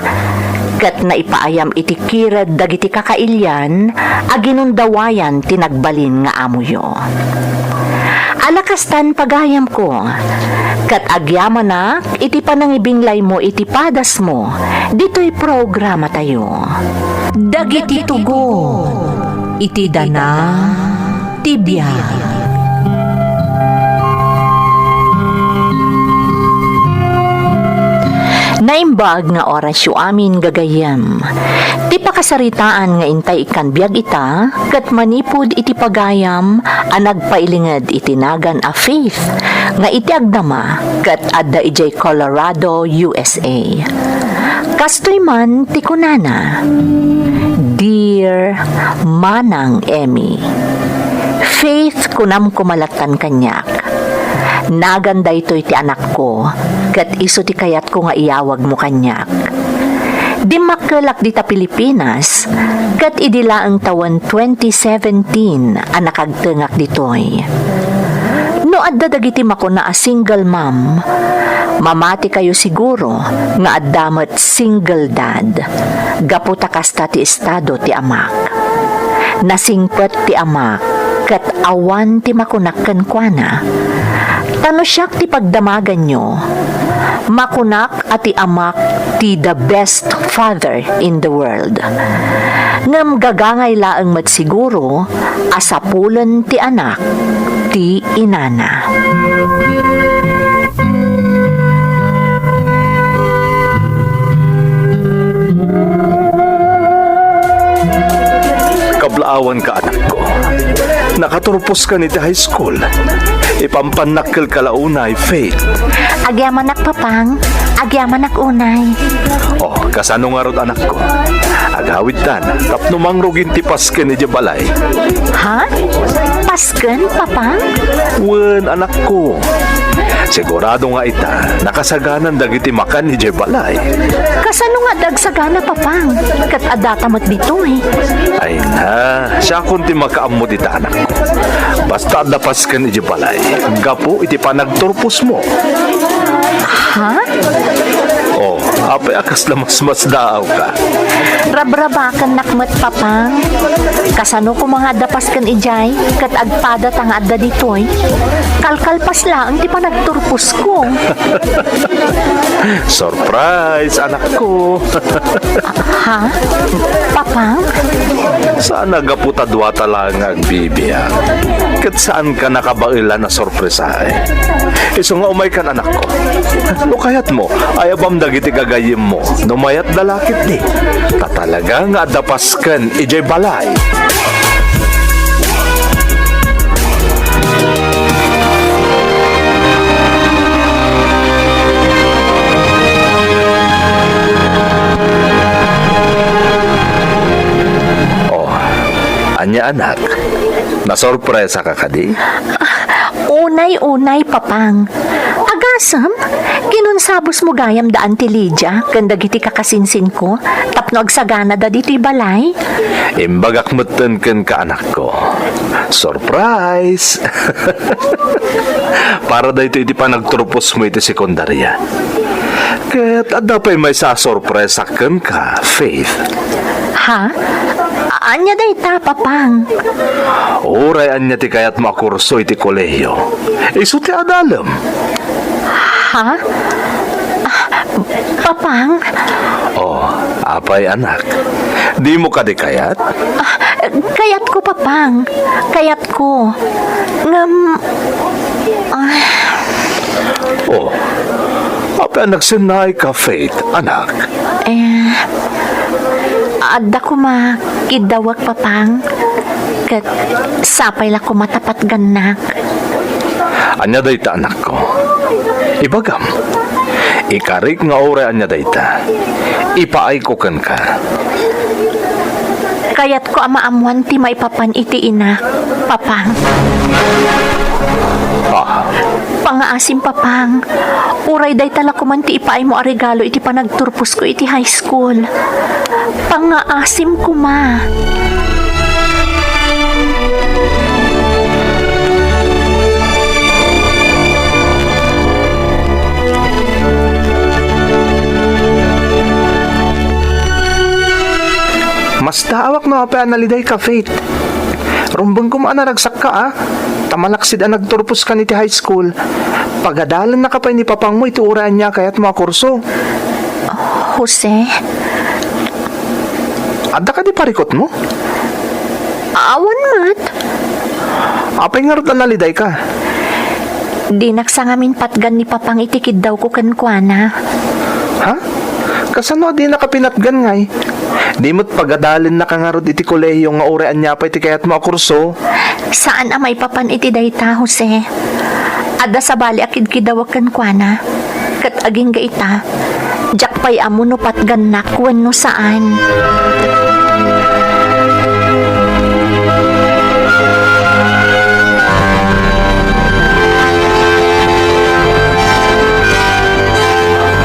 ket naipaayam iti kired dagiti kakailian a ginundawayan ti nagbalin nga amoyo. Ala kastan pagayamko, ket agyamanak iti panangibinglaymo iti padasmo ditoy programatayo. Dagiti tugon iti dana ti biag. Naimbag nga orasyo amin, gagayyem. Ti pakasaritaan nga intay ikkan biag ita, ket manipud iti pagayam a nagpailinged iti nagan a Faith, nga iti agdama ket adda idiay Colorado, U S A. Kastoy man ti kunana, "Dear Manang Emmy, Faith, kunam koma lattan kaniak. Nagan daytoy ti anakko, ket isu ti kayatko nga iyawagmo kaniak. Dimmakkelak dita Pilipinas, ket idi laeng tawen twenty seventeen a nakagtengak ditoy. No adda dagiti makuna a single mom, mamatikayo siguro nga adda met single dad, gapu ta kasta ti estado ti amak. Nasingpet ti amak, ket awan ti makunak kenkuana. Ta no siak ti pagdamaganyo, makunak a ti amak ti the best father in the world. Ngem gagangay laeng met siguro a sapulen ti anak ti inana." Kablaawanka, anakko. Nakaturpos ka iti high school. Ipampannakkel ka la unay, Faith. Agyamanak, Papang. Agyamanak unay. Oh, kasano ngarud, anakko? Agawidtan, tapno mangrugin ti pasken idiay balay. Ha? Pasken, Papang? Wen, anakko. Sigurado nga ita, nakasaganan dagiti makan idiay balay. Kasano nga dagsagana, Papang? Ket addata met ditoy. Ay na, siakon ti makaammo dita, anakko. Basta adda pasken idiay balay, gapu iti panagturposmo. Ha? Oh, apay a kasla masmasdaawka? Rabrabakennak met, Papang. Kasano koma nga adda pasken idiay, ket agpadata nga adda ditoy? Kalkalpas laeng ti panagturposko. Surprise, anakko. Ha? Papang? Saan a gapu ta duata laeng nga agbibiag. Ket saanka nakabaelan a sorpresaen. Isu nga umaykan, anakko. No kayatmo, ayabam dagiti gagayyemmo. No mayatda la ketdi. Ta talaga nga adda pasken idiay balay. Oh, ania, anak? Nasorpresaka kadi? Unay, unay, Papang. Agasem, kinunsabusmo gayam da Auntie Lydia ken dagiti kakasinsinko tapno agsaganada ditoy balay? Imbagak metten kenka, anakko. Surprise! Para daytoy iti panagturposmo iti sekundaria. Ket adda pay maysa a sorpresa kenka, Faith. Ha? Ania dayta, Papang? Uray ania ti kayatmo a kurso iti kolehiyo, isu ti adalem. Ha? Ah, Papang? Oh, apay, anak? Dimo kadi kayat? Ah, kayatko, Papang. Kayatko. Ngem, ah. Oh, apay a nagsennaayka, Faith, anak? Eh, adda koma kiddawek, Papang. Ket sapay la koma ta patgannak. Ania dayta, anakko? Ibagam. Ikarik nga uray ania dayta, ipaayko kenka. Kayatko a maammoan ti maipapan iti inak, Papang. Ah. Pangaasim, Papang. Uray dayta la koman ti ipaaymo a regalo iti panagturposko iti high school. Pangaasim koma. Masdaawak no apay a nalidayka, Faith. Rumbeng koma a naragsakka, a. Ta malaksid a nagturposka iti high school, pagadalennaka pay ni papangmo iti uray ania a kayatmo a kurso. Jose? Adda kadi parikutmo? Awan met. Apay ngarud a nalidayka? Dinak sa ngamin patgan ni Papang iti kiddawko kenkuana. Ha? Kasano a dinaka pinatgan ngay? Di met pagadalennaka ngarud iti kolehio nga uray ania pay ti kayatmo a kurso? Saan a maipapan iti dayta, Jose. Adda sabali a kidkidawek kenkuana. Ket agingga ita, diak pay ammo no patgannak wenno saan.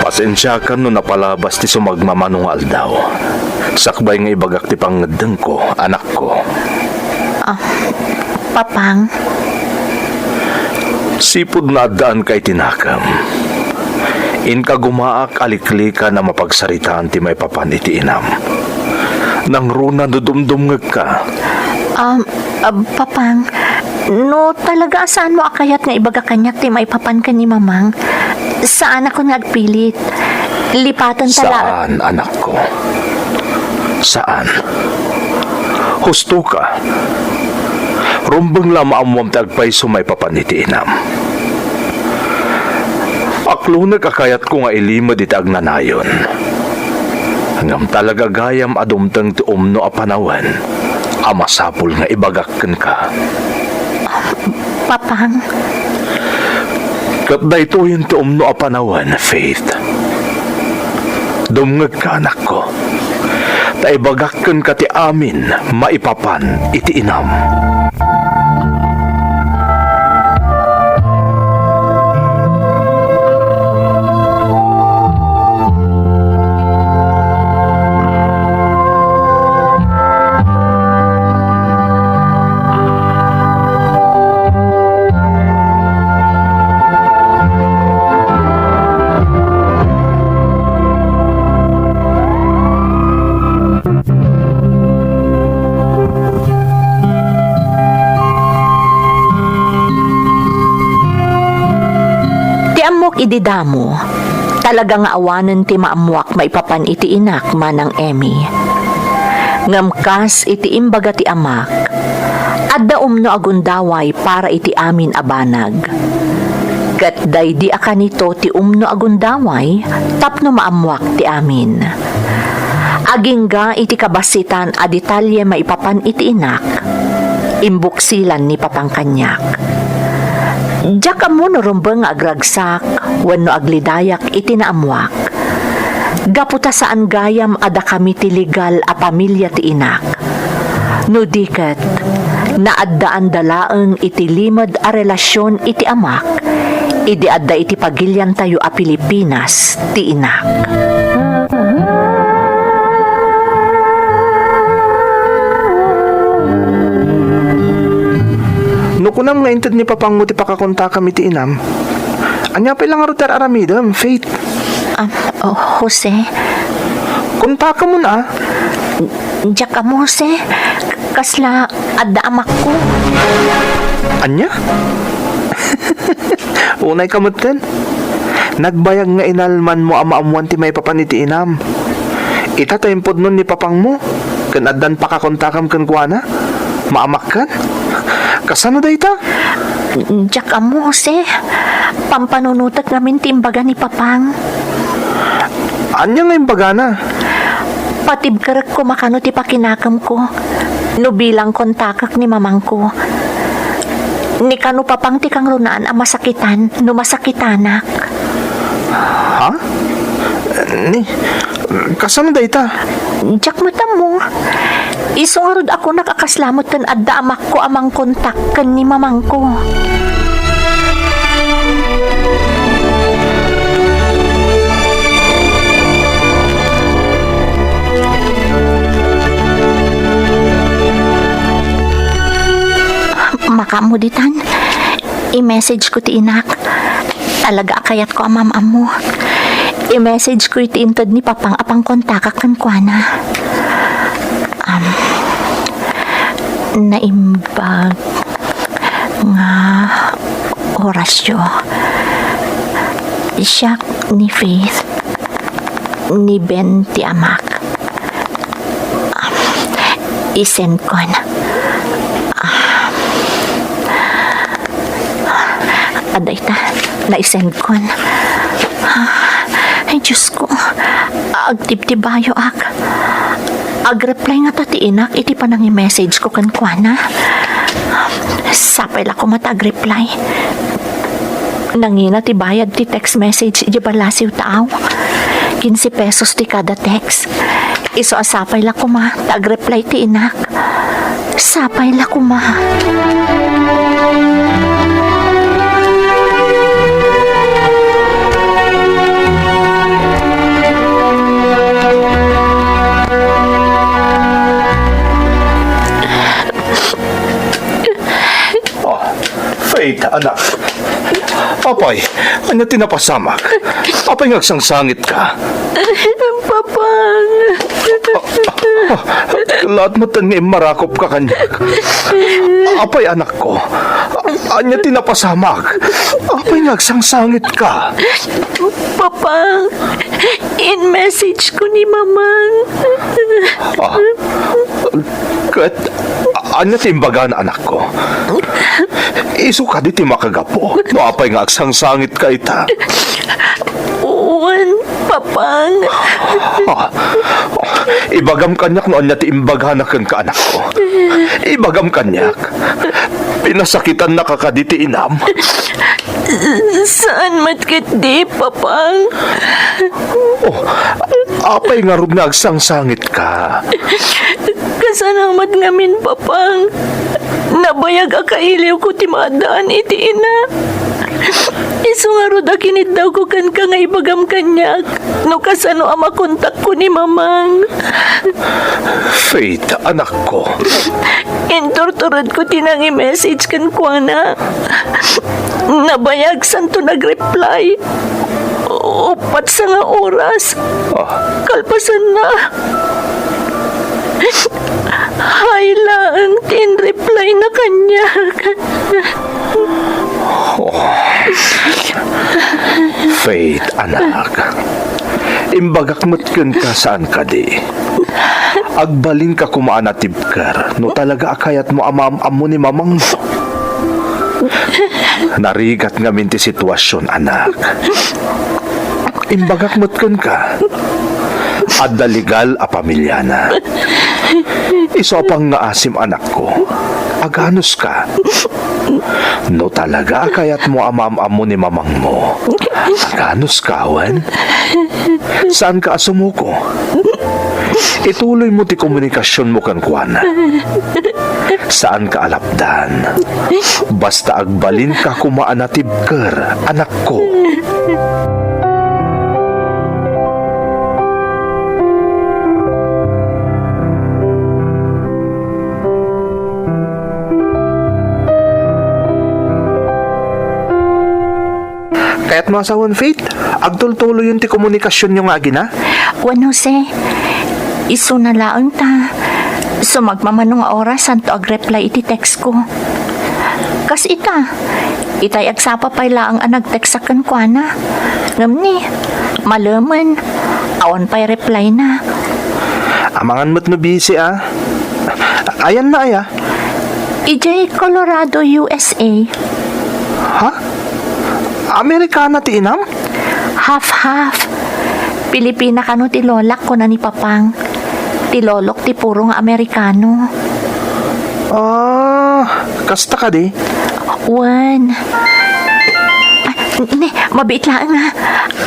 Pasensiakan no napalabas ti sumagmamano nga aldaw. Sakbay nga ibagak ti pangngeddengko, anakko. Ah, Papang. Sipud nga addaanka iti nakem, inkagumaak a liklikan a mapagsaritaan ti maipapan iti inam. Nangruna no dumdumngegka. Um, ah, Papang, no talaga a saanmo a kayat nga ibaga kaniak ti maipapan ken ni Mamang, saanakon nga agpilit. Lipaten ta la- Saan, anakko. Saan. Hustoka. Rumbeng la a maammuam ti agpayso maipapan iti inam. Aklonek a kayatko nga ilimed iti agnanayon. Ngem talaga gayam a dumteng ti umno a panawen a masapul nga ibagak kenka. Papang. Ket daytoyen ti umno a panawen, Faith. Dumngegka, anakko, ta ibagak kenka ti amin maipapan iti inam. Ti ammok idi damo, talaga nga awanen ti maammuak maipapan iti inak, Manang Emmy. Ngem kas iti imbaga ti amak, adda umno a gundaway para iti amin a banag. Ket daydi a kanito ti umno a gundaway tapno maammuak ti amin. Agingga iti kabassitan a detalye maipapan iti inak, imbuksilan ni Papang kaniak. Diak ammo no rumbeng nga agragsak wenno aglidayak iti naammuak. Gapu ta saan gayam a dakami ti legal a pamilia ti inak. No di ket, naaddaanda laeng iti limed a relasion iti amak, idi adda iti pagiliantayo a Pilipinas ti inak. No kunam nga inted ni papangmo ti pakakontakam iti inam, ania pay la ngarud ti ar-aramidem, Faith? Ah, oh, Jose? Kontakamon, a. Diak ammo, Jose. Kasla adda amakko. Ania? Unayka metten. Nagbayag nga inalmanmo a maammuan ti maipapan iti inam. Ita ta impudnon ni papangmo, ken addan pakakontakam kenkuana. Maamakkan? Kasano dayta? Diak ammo, Jose. Pampanunotek ngamin ti imbaga ni Papang. Ania nga imbagana? Patibkerek koma kano ti pakinakemko no bilang kontakek ni mamangko. Ni kano Papang ti kangrunaan a masakitan no masakitanak. Ha? Ni, kasano dayta? Diak met ammo. Isu ngarud a kunak a kasla metten adda amakko a mangkontak ken ni mamangko. Makaammo ditan. I-message ko ti inak. Talaga a kayatko a maam-ammo. I-message ko iti inted ni Papang a pangkontakak kenkuana. Am, Naimbag nga orasyo. Siak ni Faith, ni Ben ti amak. Isendkon. Adda ita, naisendkon. Ay, Diyos ko. Agtibtibayoak. Agreply ngata ti inak iti panangi-message ko kenkuana. Sapay la koma ta agreply. Nangina ti bayad ti text message idiay ballasiw ta aw. Quince pesos ti kada text. Isu a sapay la koma ta agreply ti inak. Sapay la koma. Ah, Faith, anak. Apay, ania ti napasamak? Apay nga agsangsangitka? Papang. Ah, laat met nga immarakopka kaniak. Apay, anakko, ania ti napasamak? Apay nga agsangsangitka? Papang, in-message ko ni Mamang. Ah, ket ania ti imbagana, anakko? Isu kadi ti makagapu no apay nga agsangsangitka ita? Wen, Papang. Ah, ibagam kaniak no ania ti imbagana kenka, anakko. Ibagam kaniak. Pinasakitannaka kadi ti inam? Saan met ketdi, Papang. Oh, apay ngarud nga agsangsangitka? Kasano met ngamin, Papang? Nabayag a kailiwko ti maaddaan iti ina. Isu ngarud a kiniddawko kenka nga ibagam kaniak no kasano a makontakko ni Mamang. Faith, anakko. Inturturedko ti nangi-message kenkuana. Nabayag, santo nag-reply. Uppat sanga oras. Ah. Kalpasanna, hay laeng ti in-reply na kaniak. Oh. Faith, anak. Imbagak met kenka, saan kadi? Agbalinka koma a natibker no talaga a kayatmo a maam-ammo ni mamangmo. Narigat ngamin ti situasion, anak. Imbagak met kenka, adda legal a pamiliana. Isu a pangngaasim, anakko, aganuska. No talaga a kayatmo a maam-ammo ni mamangmo, aganuska, wen? Saanka a sumuko. Ituloymo ti komunikasionmo kenkuana. Saanka a lapdan. Basta agbalinka koma a natibker, anakko. Kayatmo a sawen, Faith? Agtultuloyen ti komunikasionyo nga agina? Wen, Jose. Isuna laeng ta sumagmamano nga oras santo agreply iti text ko. Kas ita, itay agsapa pay laeng a nag-text kenkuana. Ngem ni, malemen, awan pay reply na. Amangan met no busy, a. Ayanna aya? Idiay Colorado, U S A. Ha? Amerikana ti inam? Half-half. Pilipina kano ti lolak, kuna ni Papang. Ti lolok ti puro nga Amerikano. Ah, kasta kadi? Wen. Ah, ne, mabiit laeng, ha.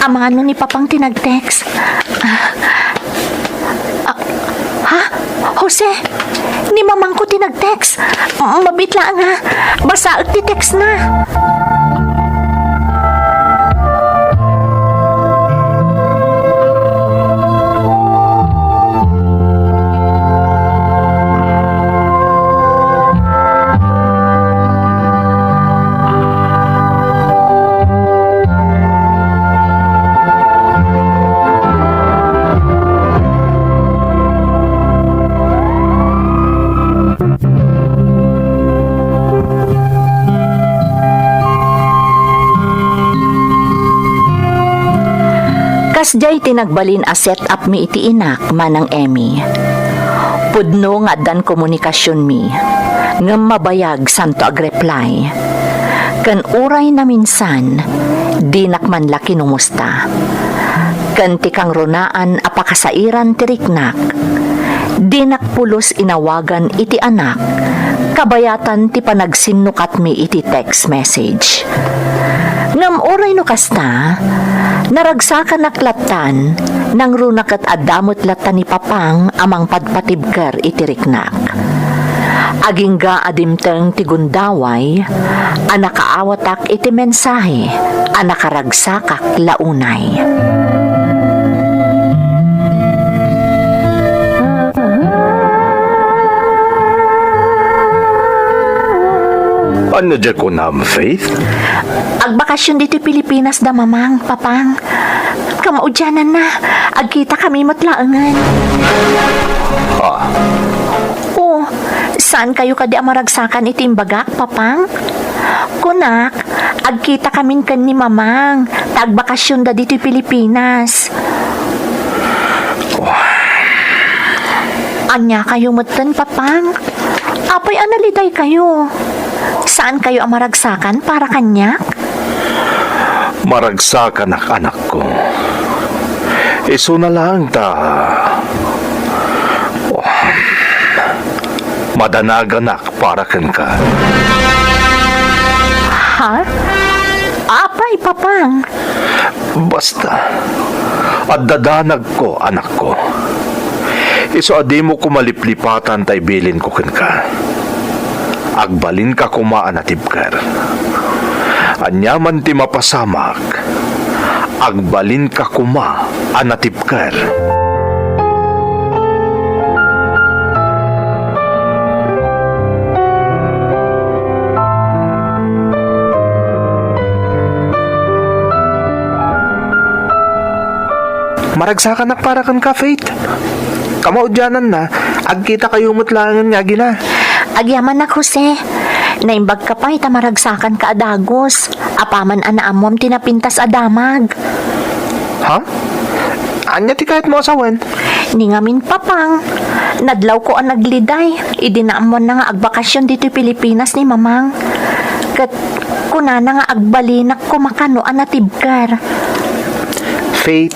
Amangan no ni Papang ti nag-text. Ah, ah, ha? Jose, ni mamangko ti nag-text. Mabiit laeng, ha. Basaek ti text na. Diay ti nagbalin a set up mi iti inak, Manang Emmy. Pudno nga addan komunikasionmi, ngem mabayag santo agreply. Ken uray naminsan, dinak man la kinumusta. Ken ti kangrunaan a pakasairan ti riknak, dinak pulos inawagan iti anak, kabayatan ti panagsinnukatmi iti text message. Ngem uray no kasta, naragsakanak lattan, nangruna ket adda met latta ni Papang a mangpadpatibker iti riknak. Agingga a dimteng ti gundaway a nakaawatak iti mensahe a nakaragsakak la unay. Ania diay kunam, Faith? Agbakasyon ditoy Pilipinas da Mamang, Papang. Kamaudiananna, agkitakami met laengen. Ah. O, saankayo kadi a maragsakan iti imbagak, Papang? Kunak, agkitakamin ken ni Mamang, ta agbakasyonda ditoy Pilipinas. Aniakayo metten, Papang? Apay a nalidaykayo? Saankayo a maragsakan para kaniak? Maragsakanak, anakko. Isuna laeng ta, oh, madanaganak para kenka. Ha? Apay, Papang? Basta, adda danagko, anakko. Isu a dimo koma liplipatan ta ibilinko kenka. Agbalinka koma a natibker. Aniaman ti mapasamak, agbalinka koma a natibker. Maragsakanak para kenka, Faith. Kamaudiananna, agkitakayo met laengen nga agina. Agyamanak, Jose. Naimbagka pay ta maragsakanka a dagus, apaman a naammom ti napintas a damag. Ha? Ania ti kayatmo a sawen? Ni ngamin, Papang, nadlawko a nagliday idi naammoanna nga agbakasyon ditoy Pilipinas ni Mamang. Ket kunana nga agbalinak koma kano a natibker. Faith,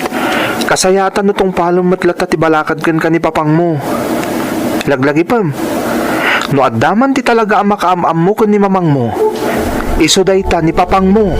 kasayaatan no tungpalem met latta ti balakad kenka ni Papangmo. Laglagipem, no adda man ti talaga a makaam-ammo ken ni Mamangmo, isu dayta ni Papangmo.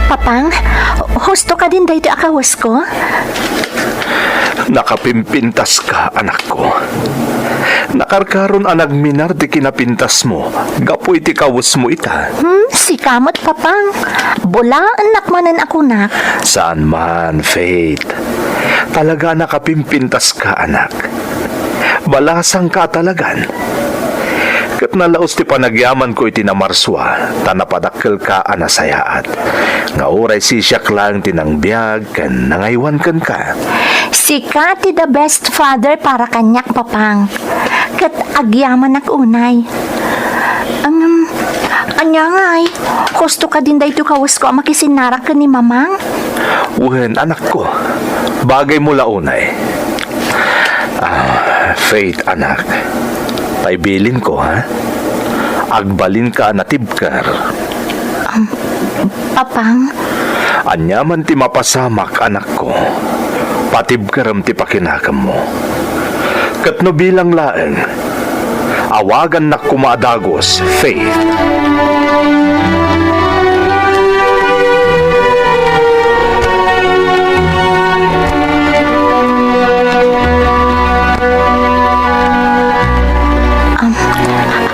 Papang, husto kadin daytoy a kawesko? Nakapimpintaska, anakko. Nakarkaron a nagminar ti kinapintasmo gapu iti kawesmo ita. Hmm, sika met, Papang. Bulaennak manen a kunak. Saan man, Faith. Talaga a nakapimpintaska, anak. Balasangka a talagan. Ket nalaus ti panagyamanko iti namarsua, ta napadakkelka a nasayaat. Nga uray sisiak laeng ti nangbiag ken nangaywan kenka. Sika ti the best father para kaniak, Papang. Ket agyamanak unay. Ngem, ania ngay? Husto kadin daytoy kawesko a makisinnarak ken ni Mamang? Wen, anakko. Bagaymo la unay. Ah, Faith, anak. Paibilinko, ha? Agbalinka a natibker. Um, Papang. Ania man ti mapasamak, anakko, patibkerem ti pakinakemmo. Ket no bilang laeng, awagannak koma a dagus, Faith. Um,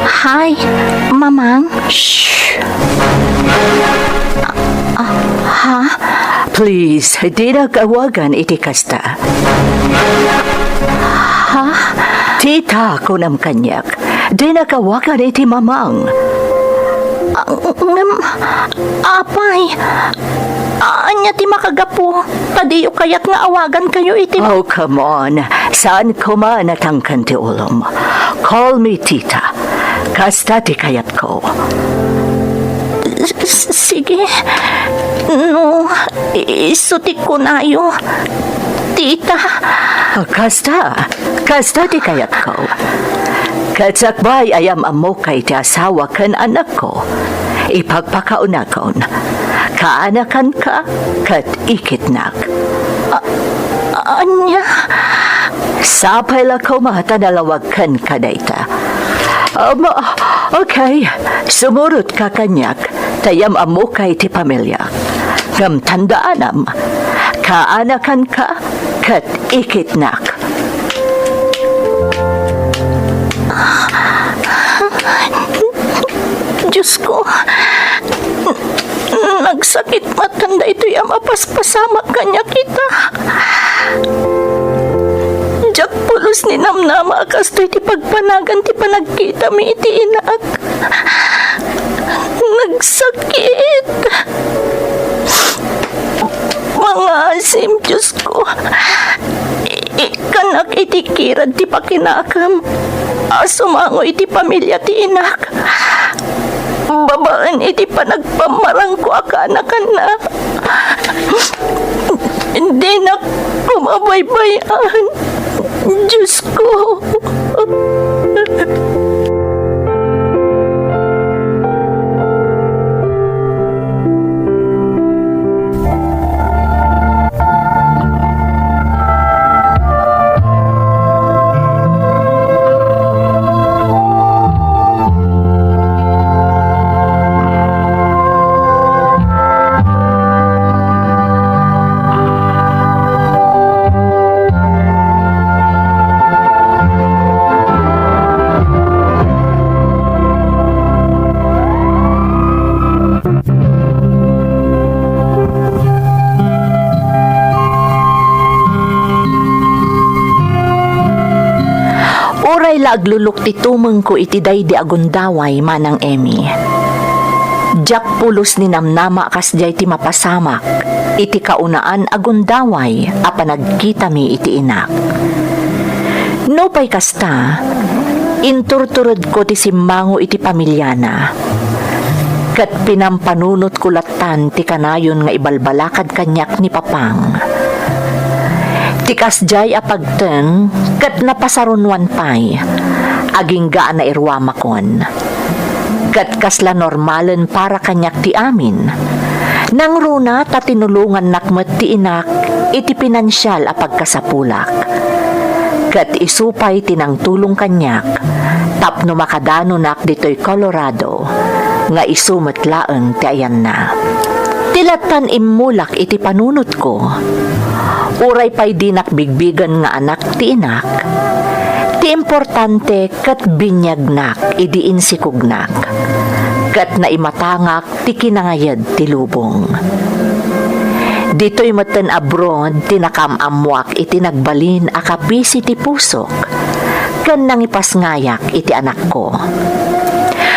hi, Mamang. Shh. Ah, ah, ha? Please, dinak awagan iti kasta. Ha? Tita, kunam kaniak. Dinak awagan iti mamang. Ah, ngem, apay, ania ti makagapu? Ta diyo kayat nga awagankayo iti ma- Oh, come on. Saan koma a natangken ti ulom. Call me Tita. Kasta ti kayatko. S-, s-, sige. No, i-, isu ti kunayo, Tita. Kasta, kasta ti kayatko. Ket sakbay a yam-ammok iti asawa ken anakko, ipagpakaunakon. Kaanakanka ket ikitnak. A-, ania? Sapay la koma ta nalawagkenka dayta. Um, okay, sumurotka kaniak, ta yam-ammok iti pamiliak. Ngem tandaanam, kaanakanka ket ikitnak. Diosko, nagsakit met daytoy a mapaspasamak kaniak ita. Diak pulos ninamnama a kastoy ti pagpanagan ti panagkitami iti inak. Nagsakit. Mangaasim, Diosko. I-, ikkanak iti kirad ti pakinakem a sumango iti pamilia ti inak. Babaen iti panagpammarangko a kaanakanna. Dinak koma baybay-an, Diosko. Uray la aglulok ti tumengko iti daydi a gundaway, Manang Emmy. Diak pulos ninamnama a kasdiay ti mapasamak iti kaunaan a gundaway a panagkitami iti inak. Nupay kasta, inturturedko ti simmango iti pamiliana, ket pinampanunotko lattan ti kanayon nga ibalbalakad kaniak ni Papang. Ti kasdiay a pagteng ket napasarunoan pay, agingga a nairuamakon. Ket kasla normalen para kaniak ti amin. Nangruna ta tinulongannak met ti inak iti pinansial a pagkasapulak. Ket isu pay ti nangtulong kaniak tapno makadanonak ditoy Colorado, nga isu met laeng ti ayanna. Ti lattan immulak iti panunotko, uray pay dinak bigbigen nga anak ti inak, ti importante ket biniagnak idi insikognak, ket naimatangak ti kinangayed ti lubong. Ditoy metten abroad ti nakaam-ammoak iti nagbalin a kapisi ti pusok ken nangipasngayak iti anakko.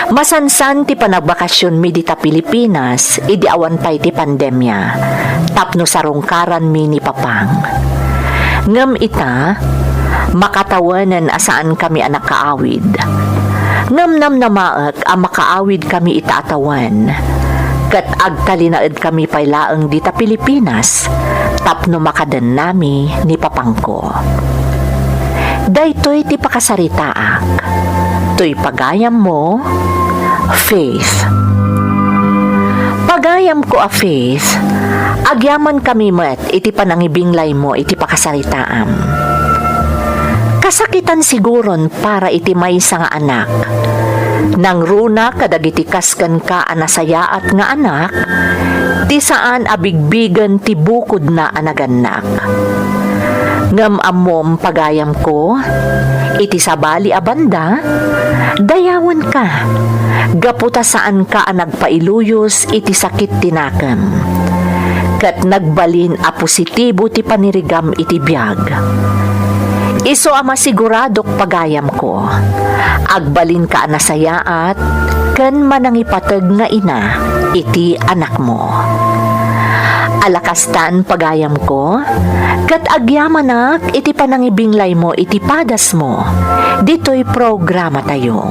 Masansan ti panagbakasionmi dita Pilipinas idi awan pay ti pandemia, tapno sarungkaranmi ni Papang. Ngem ita, makatawenen a saankami a nakaawid. Ngem namnamaek a makaawidkami ita a tawen, ket agtalinaedkami pay laeng dita Pilipinas tapno makadennami ni Papangko. Daytoy ti pakasaritaak. Toy pagayammo, Faith. Pagayamko a Faith, agyamankami met iti panangibinglaymo iti pakasaritaam. Kasakitan siguron para iti maysa nga anak. Nangruna kadagiti kas kenka a nasayaat nga anak, ti saan a bigbigen ti bukodna a nagannak. Ngem ammom, pagayamko, iti sabali a banda, dayawenka, gapu ta saanka a nagpailuyos iti sakit ti nakem. ket nagbalin a positibo ti panirigam iti biag. Isu a masiguradok, pagayamko, agbalinka a nasayaat ken manangipateg nga ina iti anakmo. Ala kastan, pagayamko, ket agyamanak iti panangibinglaymo iti padasmo ditoy programatayo.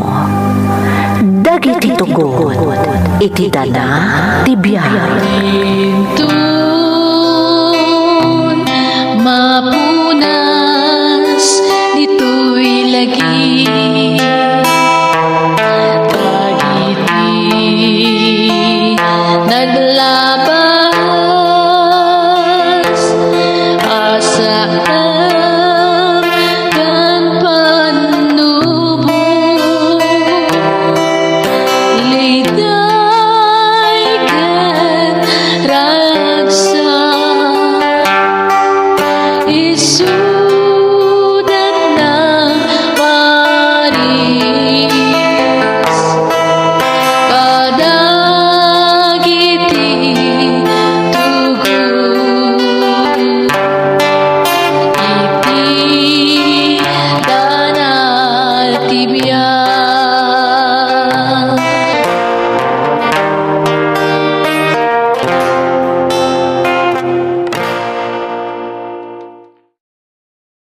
Dagiti tugot iti dana ti biag.